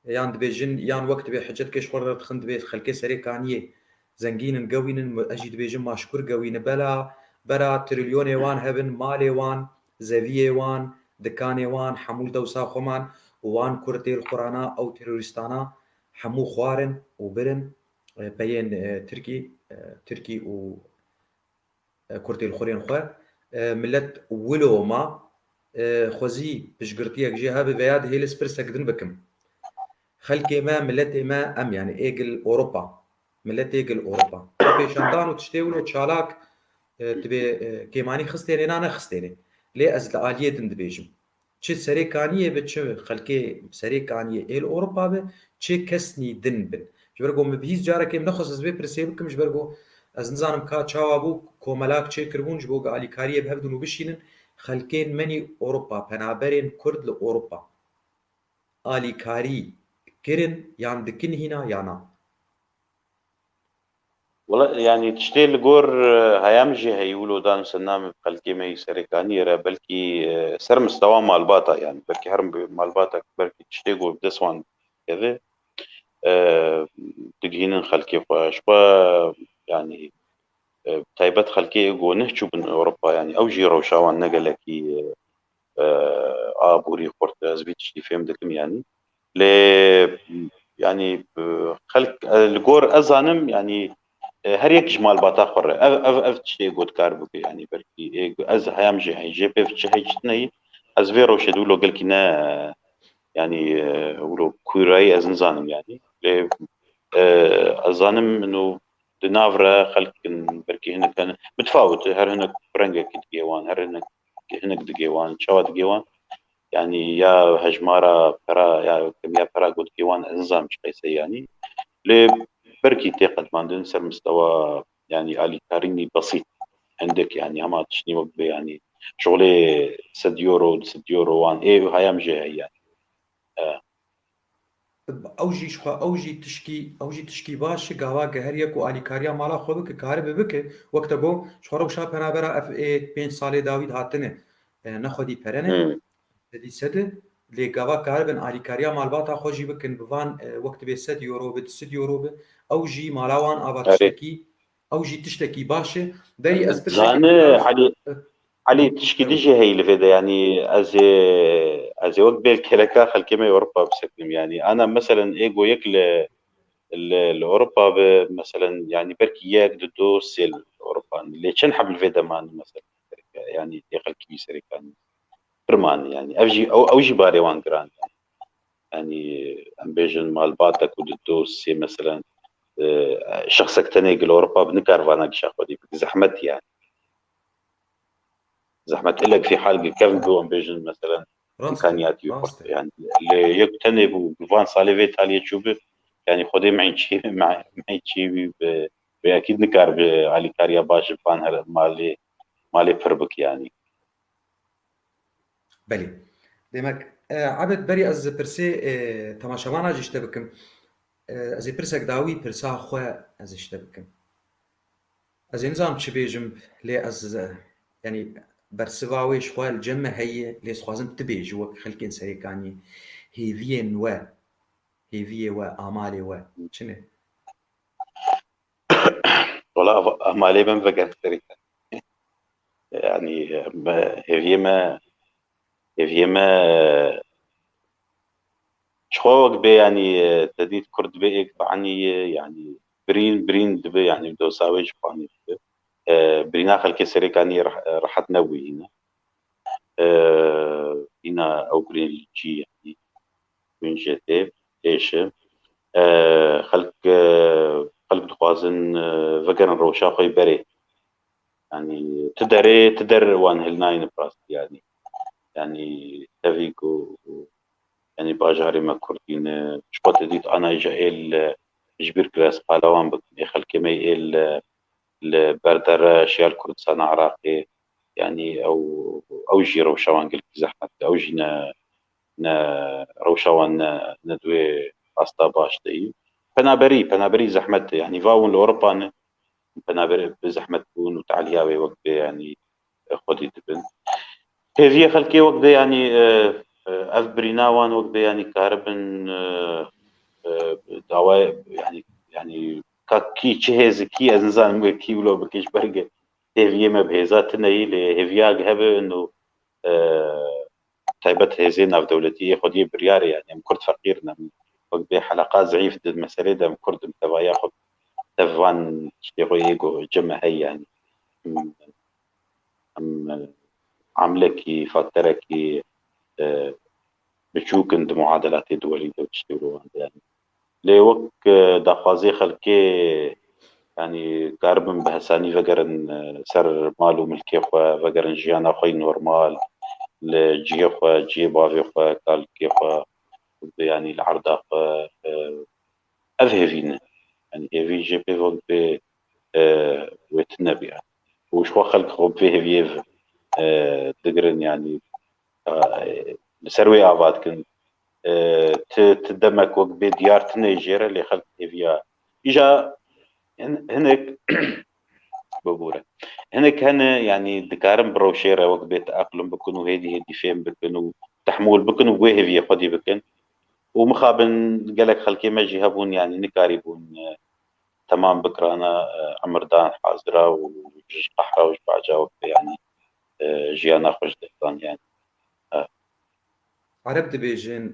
Yan dibêjin, yan wek dibê hicet kê ji xwe re dixin, dibê xelkê Serê Kaniyê zengîn in, gewîn in, ez jî dibêjim ma şikur gewîn in. Bela, bera trilyonê wan hebin, malê wan, zeviyê wan, dikanê wan, hemû li dewsa xwe man û wan kurd tê li xwe rana, ew terorîstana hemû xwarin û birin, e, peyên, e, Tirkî, e, Tirkî û e, kurtê li xurên xwe, e, millet wilo ma, e, xwezî piştgirtiyek jê hebe veya dihêlis pirsek din bikim. Xelkê me, milletê me, em yani ê gil Ewropa, milletê gil Ewropa. Pêşandan û tiştê wilo çalak, e, dibê, e, kêmanî xistêne na nexistêne. Lê ez li aliyê din dibêjim. Çi Serê Kaniyê be, çi xelkê Serê Kaniyê ê li Ewropa be, çi kesnî din bin. Ji ber ku min bi hîç carekê min nexwest ez vê pirsê bikim, ji ber ku ez nizanim ka çawa bû, komelak çêkiribûn, ji bo ku alîkariyê bi hev din û bişînin, xelkên me nî Ewropa, penaberên Kurd li Ewropa alîkarî kirin yan dikin hîna ya na? Wela, yani tiştê li gor, e, heyam jî heyî wilo dan ser namê xelkê me yî Serê Kaniyê re, belkî, e, ser mistewa malbata, yani belkî her bi-, malbatek belkî tiştê gor bi dest wan keve, e, digihînin xelkê xwe. Ji xwe, yani, e, taybet xelkê ê go neh çûbin Ewropa, yani ew jî rewşa wan ne gelekî, e, e, aborî xurt, ez vî tiştî fêm dikim yani. Lê, yani, e, xelk, e, li gor ez zanim, yani, e, her yek ji malbata xwe re. Ev, ev, ev tiştê gotkar bike, yani, belkî, e, ez heyam jî heyî, jê pê çi heyî çi neyî, ez vê rewşê de wilo gelkî ne, yani, e, wilo kûrayî ez nizanim, yani. Lê, e, ez zanim, no, di nav re xelk in, belkî hinek hene, mitfawit e, her hinek rengekî digê wan, her hinek, hinek digê wan, çawa digê wan. Yani ya hejmara pera, ya kemiya pera ku digê wan, ez nizanim çi qeyse yani. Lê belkî tê qedmandin ser mistewa, yani alîkarînî besît, hindek yani hema tiştî wek bê yani şolê sed euro, du sed euro wan ê heyam jê heye yani. E, Ew jî ji xwe, ew jî tişkî, ew jî tişkî baş e, gava ge her yek û alîkariya mala xwe bike, karibe bike, wek te got, ji xwe rewşa penabera ev ê pênc salê dawî de hatine, e, ne xwedî pere ne, Hmm. sedî sed e, lê gava karibin alîkariya malbata xwe jî bikin, bi van, e, wek dibê sed euro be, du sed euro be, ew jî mala wan ava Erê. tiştekî, ew jî tiştekî baş e. Berî ez pirsek Zane, Elî, Elî, tişkî din jî heyî li vê de, yanî ez ê, ez ê wek bêl keleka xelkê me Ewropa bisekinim. Yanî ana meselen ê go yek li, li, li Ewropa bi, meselen, yanî belkî yek, du, du, sê li Ewropa. Lê çend heb li vê de man, meselen, yanî ê xelkî wî serê kanî. Pir man, yanî ev jî, ew, ew jî barê wan giran e. Yanî em bêjin malbatek û du, du, sê, meselen, e, şexsek tenê gil Ewropa bi nikar vana gişa xwedî bike. Zehmet yani. Zehmet ilek fî hal gil kevn bû, em bêjin, meselen, Rast e, imkaniyatî rast xurt e. Yani. Lê yek tenê bû, bi van salê vê taliyê çû bi, yani xwedê mehî çî, mehî çî wî bi, bi ekîd nikar bi alîkariya baş ji van her malê, malê pir bik yani. Belê. Demek, e, Ebed, berî ez pirsê, e, temaşevana jî ji te bikim. E, ez ê pirsek dawî pirsa xwe ez ê ji te bikim. Ez ê nizanim çi bêjim, lê ez, e, yanî bersiva wê ji xwe li cem me heye, lê dixwazim tu bêjî wek xelkên Serêkaniyê hêviyên we, hêviyê we, amalê we çi ne? Wala, amalê me vegerin Serêkaniyê. Yani, me, hêviyê me, hêviyê me, ji xwe wek bê, yani, te dît Kurd bê êk bianî, yani, birîn, birîn dibe, yani, dosa wê ji xwe anî dibe. E, birîna xelkê Serêkaniyê reh-, rehet nebûyî ne. E, îna ew birîn li cî, yani, wîn jê tê, êşe. E, xelk, e, xelk dixwazin, e, vegerin rewşa xwe yê berê. Yani, tu derê, tu der wan hilnayîne bi rastî, yani. Yani, tevî ku, yani, bajarê me Kurdî ne, ji xwe te dît anayîja êl, e, ji bîr kire ez qala wan bikim, ê xelkê me êl, e, li ber dere şiya li Kurdistana Iraqê, yani, ew, ew jî rewşa wan gelekî zehmet e, ew jî ne, ne rewşa wan ne, ne di wê asta baş de yî. Penaberî, penaberî zehmet e, yani, va hûn li Ewropa ne, penaberî bi zehmet bûn û taliya wê wek bê, yani, xwedî dibin. Hêviyê xelkê wek bê, yanî, e, e, ev birîna wan wek bê, yanî, karibin, e, e, dawa, yanî, yanî, ka kî çi hêzikî, ez nizanim wê kî wilo bike, ji ber ke hêviyê me bi hêza tune yî, lê hêviya hebe û, e, taybet hêzê navdewletî ê xwediyê biryarê, yanî, em Kurd feqîr in, em wek bê heleqa zeîf di meselê de em Kurd in, tevahiya xwe tev van tiştê xwe yê ku cem me heye, yanî. Em, em, amilekî, fakterekî, e, biçûk in di muadelatê duwelî de, tiştê wilo wan de, yanî. Lê wek, e, daxwazê xelkê, yanî, karibin bi hesanî vegerin, e, ser mal û milkê xwe, vegerin jiyana xwe yî normal, li cihê xwe, cihê bavê xwe, kalkê xwe, yanî, li erda xwe, e, ev hêvî ne. Yanî, hêvî jê pê wek bê, e, wê tune bî, yanî. Û ji xwe xelk xwe bi vê hêviyê, e, digirin, yanî, e, li ser wê ava dikin. E, ti, ti demek wek bê diyar tune jê re, lê xelk hêviya. Îja hin-, hinek, bibûre. Hinek hene, yanî, dikarin bi rewşê re wek bê teeqlum bikin û hêdî hêdî fêm bikin û tehmûl bikin û wê hêviyê xwedî bikin. Û mixabin gelek xelkê me jî hebûn, yanî, nikarîbûn, e, temam bikirana, e, emir dan hazira û ji qehra û ji baca wek bê, yanî, e, jiyana xwe ji dest dan, yanî. E. Ereb dibêjin,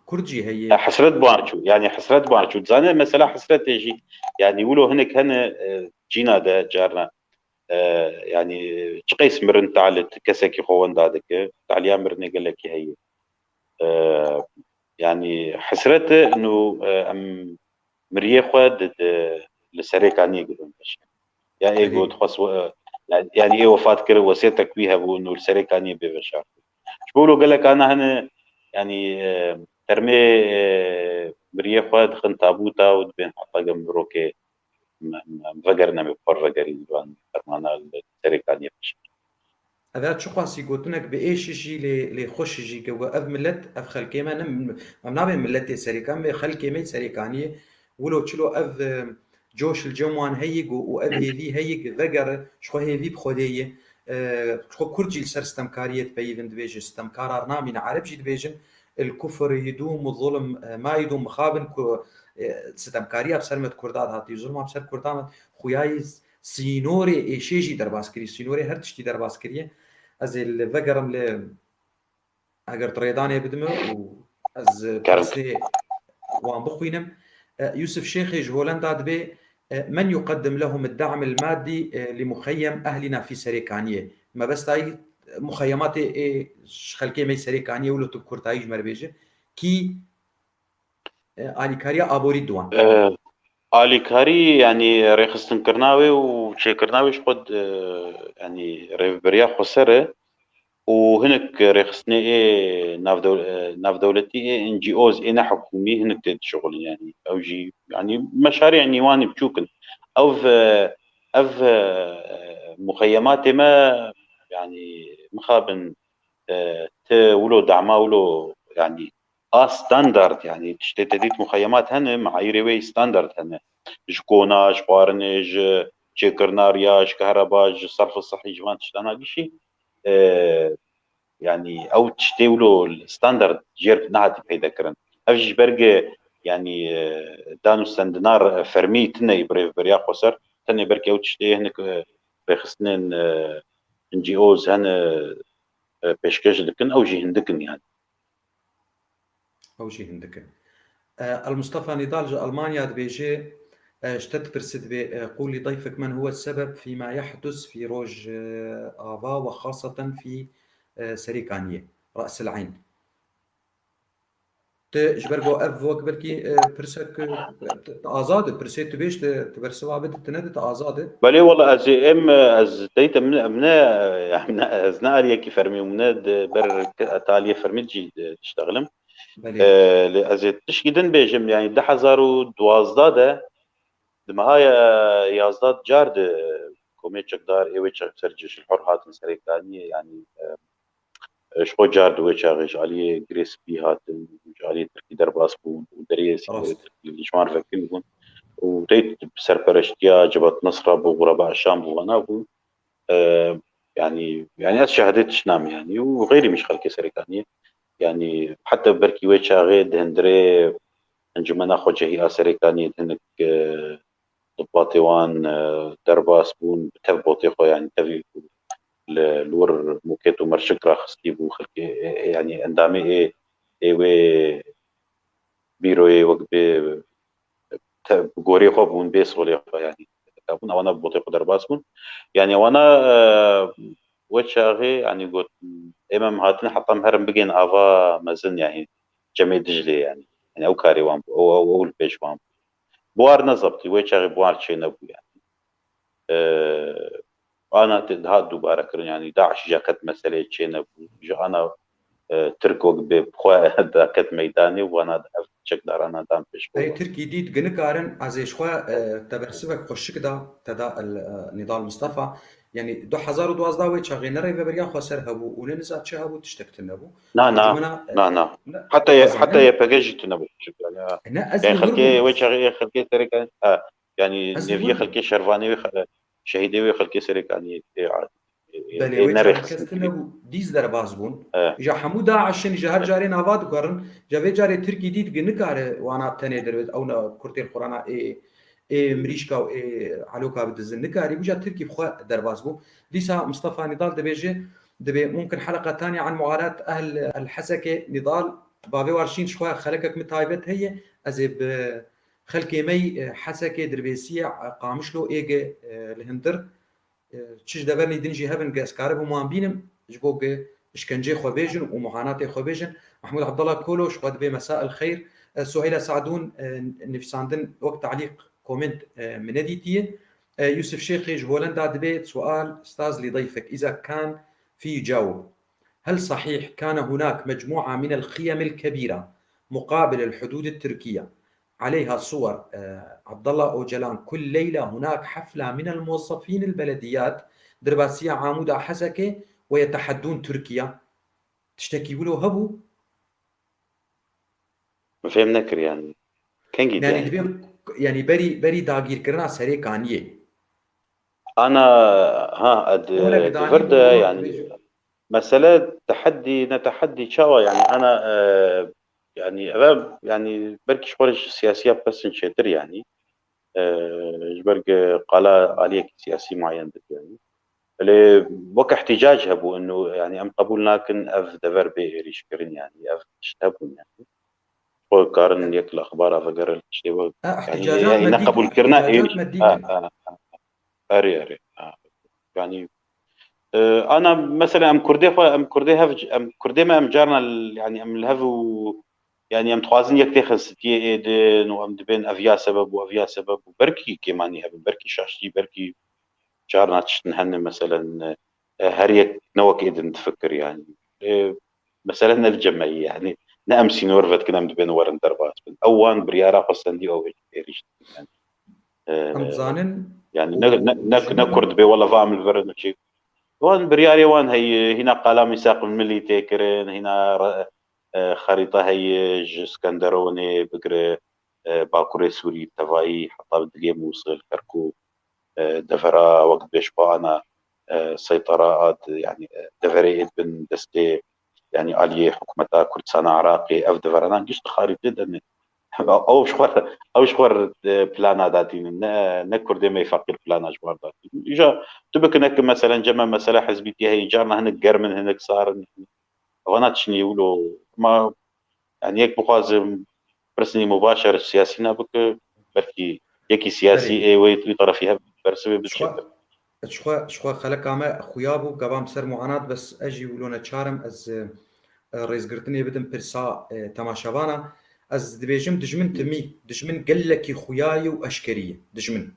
Kurd jî heye. E, hesret bi wan çû, yanî, hesret bi wan çû. Dizane mesela hesretê jî, yanî, wilo hinek hene, e, cîna de carna, e, yanî, çi qeys mirin talî, kesekî xwe wenda dike, taliya mirinê gelekî heye. E, yanî, hesret e, nû, e, em miriyê xwe di, di, li Serêkaniyê girin veşar. Ya ê Erê. Got xwest we-, ya-, yanî ê wefat kir, wesêtek wî hebû, nû li Serêkaniyê bê veşar. Ji bo wilo gelek ana hene, yanî, e, termê, e, miriyê xwe dixin tabûta û dibên heta gem mirokê em, em, em vegerin, em ê bi xwe re vegerîn, van fermana li Serêkaniyê veşar. Ev ya çiqasî gotinek bi êş jî lê, lê xweş jî ke we ev millet, ev xelkê me ne, em nabên milletê Serêkan, em ê xelkê me Serêkaniyê. Wilo çilo ev, e, coş li cem wan heyî ku û ev hêvî heyî ku vegere, ji xwe hêvî bi Xwedê ye. E, ji xwe Kurd jî li ser stemkariyê dipeyivin, dibêjin stemkar ar namîne, Ereb jî dibêjin, الكفر يدوم، الظلم، e, ما يدوم. Mixabin ku, e, sitemkariya bi ser me di Kurda de hatî, zulma bi ser Kurda me, xuyayî sînorê êşê jî derbas kirî, sînorê her tiştî derbas kiriye. Ez ê li vegerim li, eger tu rêdanê bidime û ez pirsê wan bixwînim. E, Yusuf Şêxê ji Holenda dibê, e, من يقدم لهم الدعم المادي، e, لمخيم أهلنا في Serêkaniyê. Mebesta yî muxeyematê ê ji xelkê me yê Serêkaniyê wilo tu bi kurtayî ji me re bêje. Kî e, alîkariya aborî di wan? E, alîkarî, yanî rêxistinkirina wê û çêkirina wê ji xwe, e, yanî rêveberiya xweser e û hinek rêxistinê ê navdew-, e, navdewletî ê N G Os ê nehikûmî hinek tê dişixulin, yanî ew jî, yanî meşarî, yanî wan ê biçûk in. Ev, e, ev, e, muxeyematê me, yanî mixabin, e, ti wilo dema wilo, yanî a standard, yanî tiştê te dît muxeyemat hene, meayîrê wê standard hene. Ji kona, ji xwarinê, ji çêkirina riya, ji kehreba, ji serf sihî, ji van tiştana gişî. e, yanî ew tiştê wilo standard jêr nehatî peyde kirin. Ev jî ji ber ge, yanî, e, dan û stendina fermî tine bi rêveberiya xweser, tenê belkî ew tiştê hinek, e, rêxistinên, e, N G Os hene, e, pêşkêş dikin, ew jî hindik in yanî. Ew jî hindik in. E, El Mustafa Nidal ji Almanya dibêje, e, ji te dipirse dibê, e, قول لضيفك من هو السبب فيما يحدث في Rojava وخاصة في, e, Serêkaniyê, رأس العين. Tu ji ber ku ev wek belkî, e, pirsek, e, tu, tu azad e, pirsê tu bêj, tu, tu bersiva bide, tu nede, tu azad e. Belê wala ez ê em, ez deyte min, em ne, em ne, ez ne aliyekî fermî, min ne di ber aliyê fermî jî diştexilim. Belê. E, lê ez ê tişkî din bêjim, yanî du hezar û duwazdeh de, di meha yazdeh car di komê çekdar ê wê çeq ser Cêşil Hur hatin Serêkaniyê, yanî, e, ji xwe car di wê çaxê ji aliyê Girê Spî hatin, ji aliyê Tirkî derbas bûn û deriyê Rast. Tirkî li ji wan ve kin bûn û tey bi serpereştiya Cebat Nusra bû, Xureba Şam bû, vana bû. E, yanî, yanî ez şahidê tişt nam yanî û xeyrî min ji xelkê Serêkaniyê. Yanî heta belkî wê çaxê di hundirê Encûmena Xwecehî a Serêkaniyê di hinek, e, di batê wan, e, derbas bûn, bi tev botê xwe, yanî tevî ku li, li wir mûket û merçik raxistî bû, xelkê, e, e, yanî endamê ê, ê wê bîroyê wek bê te-, bi gorê xwe bûn, bê solê xwe, yanî, bûn, ewana bi botê xwe derbas bûn. Yanî, ewana, e, wê çaxê, yanî, got, ê me, em hatin, heta em herin bigên ava mezin, yanî, Cemê Diclê, yanî. Yanî, ew karê wan bû, ew, ew, ew li pêş wan bû. Buhar nezaptî, wê çaxê buhar çênebû, yanî. E, ana tê dihat dubare kirin, yanî DAIŞ jî ket meseleyê çênebû. Ji ana, e, Tirk wek bê bi xwe derket meydanê û ana ev çekdarana dan pêş xwe. Ey Tirkî dît gi nikarin, ez ê ji xwe, e, te bersivek xweşik da, te da el, e, Nîdal Mistefa. Yanî du hezar û duwazdeh wê çaxê ne rêveberiya xweser hebû û ne niza çi hebû, tiştek tune bû. Na, na, Encûmena, e, na, na. ne, Heta ye, ez heta zanim. Y P G jî tune bû. Yanî, ha. Ne, ez Ê li wir xelkê bûm. Wê çaxê ê xelkê Serêkaniyê, ha. Yanî Ez li neviyê wir bûm. Xelkê Şervanê wê xe-, şehîdê wê xelkê Serêkaniyê ê, ê, Belê, ê wê çaxê kes nerêxistin. Tune bû, dîs derbas bûn. E. Îja hemû DAIŞ in, îja her carê nava diguherin. Îja vê carê Tirkî dît gi nikare wana tenê derve, ew ne kurtên xwe rana ê, ê mirîşka û ê eloka bidizin. Nikarî bû, îja Tirkî bi xwe derbas bû. Dîsa Mustafa Nîdal dibêje, dibê mumkin heleqetani an mualat ehl el Hesekê Nîdal, bavê war şîn ji xwe xelekek min taybet heye, ez ê bi xelkê me yî, e, Hesekê, Dirbêsiyê, e, Qamişlo êge, e, li hundir, e, çi ji devernî din jî hebin, ez karibim wan bînim, ji bo ge işkencê xwe bêjin û muhanatê xwe bêjin. Mahmud Abdallah Kolo ji xwe dibê mesa el xeyr. E, Suheyla Sadûn, e, nivîsandin wek talîq, komênt, e, min nedîtiye. E, Yusuf Şêxê ji Holenda dibê sual, استاذ لضيفك إذا كان في يجاوب. هل صحيح كان هناك مجموعة من الخيم الكبيرة مقابل الحدود التركية عليها صور، آه، عبد الله أوجلان، كل ليلة هناك حفلة من الموظفين البلديات، derbasiya Amûda Hesekê ويتحدون تركيا. Tiştekî wilo hebû? Min fêm nekir yanî. Kengî Yanî diyayî? Dibê, yanî berî, berî dagîrkirina Serêkaniyê. Ana, ha, ed, Wele di gidanî vir de, bû, yanî, dibêjin. Mesele teheddî, ne teheddî çawa, yanî, ana, e, yanî, eve, yanî, belkî ji xwe re ji siyasiya pesin çêtir, yanî. E, ji ber ge qala aliyekî siyasî muayen dike, yanî. Lê wek ihticac hebû, inu, yanî, em qebûl nakin ev dever bê êrîşkirin, yanî, ev tişt hebûn, yanî. Xwe karin yek li exbara vegerin, tiştê we, E, yanî, ihticacat yanî, me dîtin, neqebûlkirina ihticacat êrîş-, me dîtin. Ha, ha, ha. Erê, erê. Ha. Yanî, e, ana, mesela, em Kurdê xwe, em Kurdê hev, em Kurdê me, em carna l-, yanî, em li hev û, yanî, em dixwazin yek têxin stiyê êdin û em dibên ev ya sebeb û ev ya sebeb û belkî kêmanî hebin, belkî şaştî, belkî carna tiştin hene, meselen, e, her yek ne wek êdin difikir, yanî. E, mesele ne li cem me ye, yanî. Ne em sînor vedikin, em dibên werin derbas bin. Ew wan biryara xwe stendî, ew êrîş dikin, yanî. E, Em dizanin yanî û ne, ne, ne, ne Kurd bê, wela va em li vir çi. Wan biryarê wan heye, hîna qala mîsaq milî tê kirin, hîna re-, e, xerîta heye ji Skenderonê bigire, e, Bakurê Sûrî, tevayî heta digê Mûsil, Kerkûk, e, devera wek dibêj xwe ana, e, seytera a di-, yanî, e, deverê ê bin destê, yanî aliyê hikûmeta Kurdistana Iraqê, ev deverana giş di xarîbê de ne. Ew ji xwe, ew ji xwe, e, plana datînin. Ne, ne Kurdê me feqîr plana ji xwe datînin. Îja tu bikine ki meselen cem me mesela hizbîtî heye, carna hinek germ in, hinek sar in. Vana tiştî wilo ma, yanî yek bixwazim pirsînî mubaşer siyasî nebike, belkî yekî siyasî Belê. ê wê wî tarafî hev bersivê Ji xwe, bişêtir. ji xwe, ji xwe xeleka me xuya bû, gava em ser muanat, bes ez jî wilo neçar im, ez, e, rêzgirtinê bidim pirsa, e, temaşevana. Ez dibêjim dijmin timî, dijmin gelekî xuya ye û eşkerî ye. Dijmin.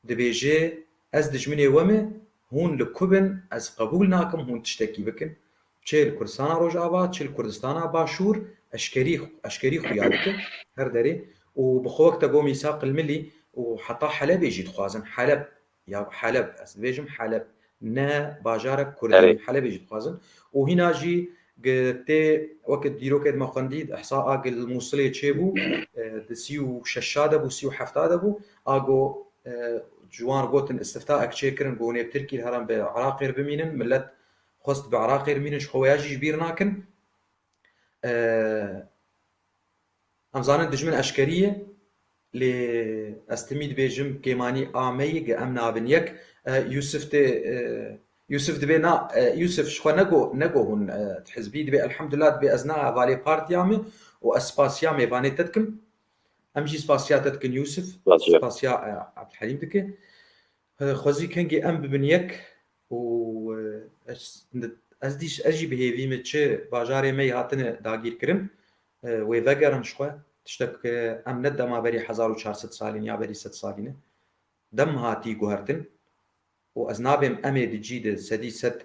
Dibêje, ez dijminê we me, hûn li ku bin, ez qebûl nakim hûn tiştekî bikin. Çi li Kurdistana Rojava, çi li Kurdistana Başûr, eşkerî, eşkerî xuya dike her derê. Û bi xwe wek te got Mîsaq il Milî û heta Helebê jî dixwazin. Heleb, ya Heleb, ez dibêjim Heleb, ne bajarek Kurdî, Erê. Helebê jî dixwazin. Û hîna jî gi-, tê weke dîrokê me xwendî, ihsa a gi li Mûsilê çêbû, e, di sî û şeşa de bû, sî û hefta de bû. A got, e, ji wan gotin istiftaek çêkirin, got, hûn ê bi Tirkî re herin bi Iraqê re bimînin, millet xwest bi Iraqê re bimînin, ji xwe ya jî ji bîr nakin. E, em zanin dijmin eşkerî ye, lê ez timî dibêjim kêmanî a me ye, ge em nabin yek. E, Yûsif tê, e, Yûsif dibê na, e, Yûsif ji xwe nego, nego hûn, e, hizbî dibê, elhamdulillah dibê ez na hevalê partiya me û ez spasiya mêvanê te dikim. Em jî spasiya te dikin Yûsif, Spasiya. spasiya, e, Abdulhelîm dike. E, xwezî kengê em bibin yek û, e, ez, ez dîş, ez jî bi hêvî me çi bajarê me yê hatine dagîrkirin, e, wê vegerin ji xwe. Tiştek, e, em ne dema berî hezar û çar sed salî ne ya berî sed salî ne. Dem hatî guhertin û ez nabêm em ê di cî de sedî sed,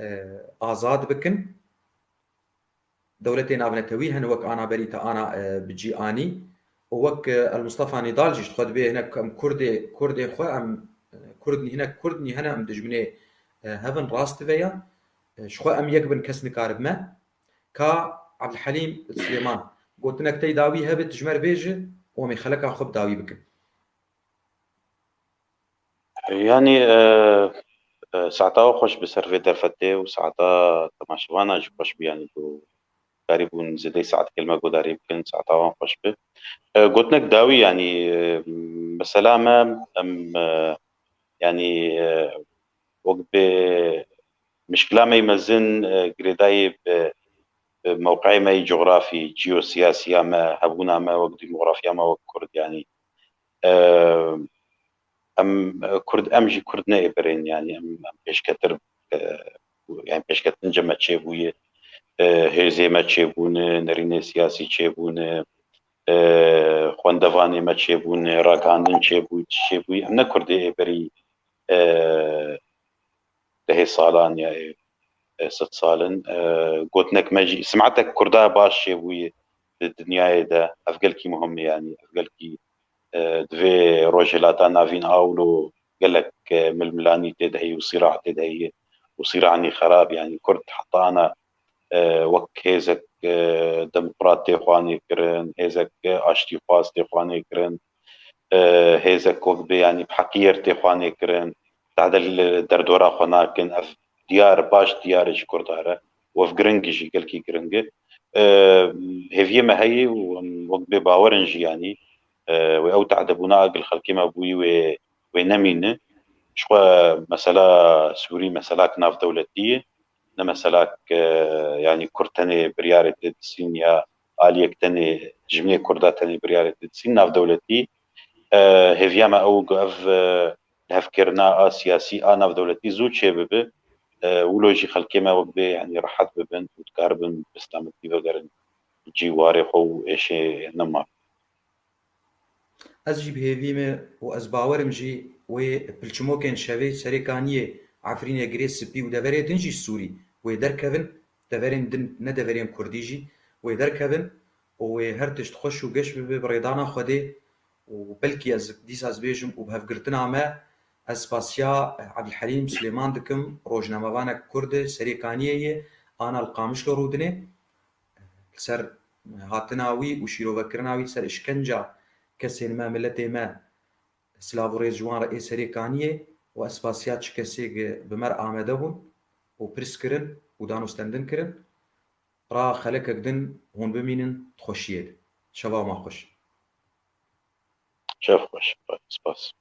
e, azad bikin. Dewletê navnetewî hene wek ana berî te ana, e, bi cî anî û wek, e, El Mustafa Nîdal jî ji xwe dibê hinek em Kurdê, Kurdê xwe em, e, Kurd nî, hinek Kurd nî hene em dijminê, e, hev in rast dive ya. E, ji xwe em yek bin kes nikaribe me. Ka Abdulhelîm Silêman gotinek tey dawî hebe tu ji me re bêje û em ê xeleka xwe bi dawî bikin. Yanî, e, e, saeta we xweş bi ser vê derfetê û saeta temaşevana jî xweş bi, yanî ku karîbûn zêdeyî saet kelme guhdarî bikin, saeta wan xweş bi. E, gotinek dawî, yanî, e, mesela me, em, e, yanî, e, wek bi mişkila me yê mezin, e, girêdayî bi, bi mewqeyê me yê cografî, ciyosiyasiya me, hebûna me wek demografiya me wek Kurd, yanî, e, em, e, Kurd, em jî Kurd ne ê berên, yanî em, em pêşketir, e, yanî pêşketin cem me çêbûye, e, hêzê me çêbûne, nerînê siyasî çêbûne, e, xwendevanê me çêbûne, ragihandin çêbû, çi çêbûye. Em ne Kurdê ê berî, e, dehê salan ya ê, e, sed sal in. E, gotinek me jî, simetek Kurda baş çêbûye di dinyayê de. Ev gelkî muhim e, yanî ev gelkî, e, di vê Rojhilata Navîn a wilo gelek, e, milmilanî tê de heye û sîra tê de heye û sîranî xerab, yanî Kurd heta ana, e, wek hêzek, e, demokrat tê xwanê kirin, hêzek, e, aştîxwaz tê xwanê kirin, e, hêzek wek bê, yanî bi heqiyê re tê xwanê kirin, tade li derdora xwe nakin. Ev diyar, baş diyar e ji Kurda re û ev giring e jî, gelkî giring e. E, hêviyê me heye û em wek bê bawer in jî, yanî, e, wê ew tehdebûna a gil xelkê me bûyî wê, wê nemîne. Ji xwe mesela Sûrî meselak navdewletî ye. Ne meselak, e, yanî Kurd tenê biryarê tê disîn ya aliyek tenê, jimê Kurda tenê biryarê tê disîn navdewletî. E, hêviya me ew ku ev, e, lihevkirina a siyasî a navdewletî zû çêbibe. E, wilo jî xelkê me wek bê, yanî rehet bibin û dikaribin bi selametî vegerin cî warê xwe û êşê nema. Ez jî bi hêvî me û ez bawer im jî wê pilçimokên şevê Serê Kaniyê, Efrînê, Girê Spî û deverê din jî Sûrî wê derkevin, deverên din ne deverên Kurdî jî wê derkevin û wê her tişt xweş û geş bibe bi rêdana Xwedê û belkî ez dîsa ez bêjim û bi hevgirtina me ez spasiya Ebdulhelîm Silêman dikim, rojnamevanek Kurd e, Serê Kaniyê ye, ana li Qamişlo rûdinê. Li ser hatina wî û şîrovekirina wî, li ser îşkenca kesên me, miletê me, silav û rêz ji wan re ê Serê Kaniyê. û ez spasiya çi kesê gi bi me re amade bûn û pirs kirin û danûstendin kirin. Ra xelekek din hûn bimînin di xweşiyê de. Şeva wan xweş. Şev xweş. Spas.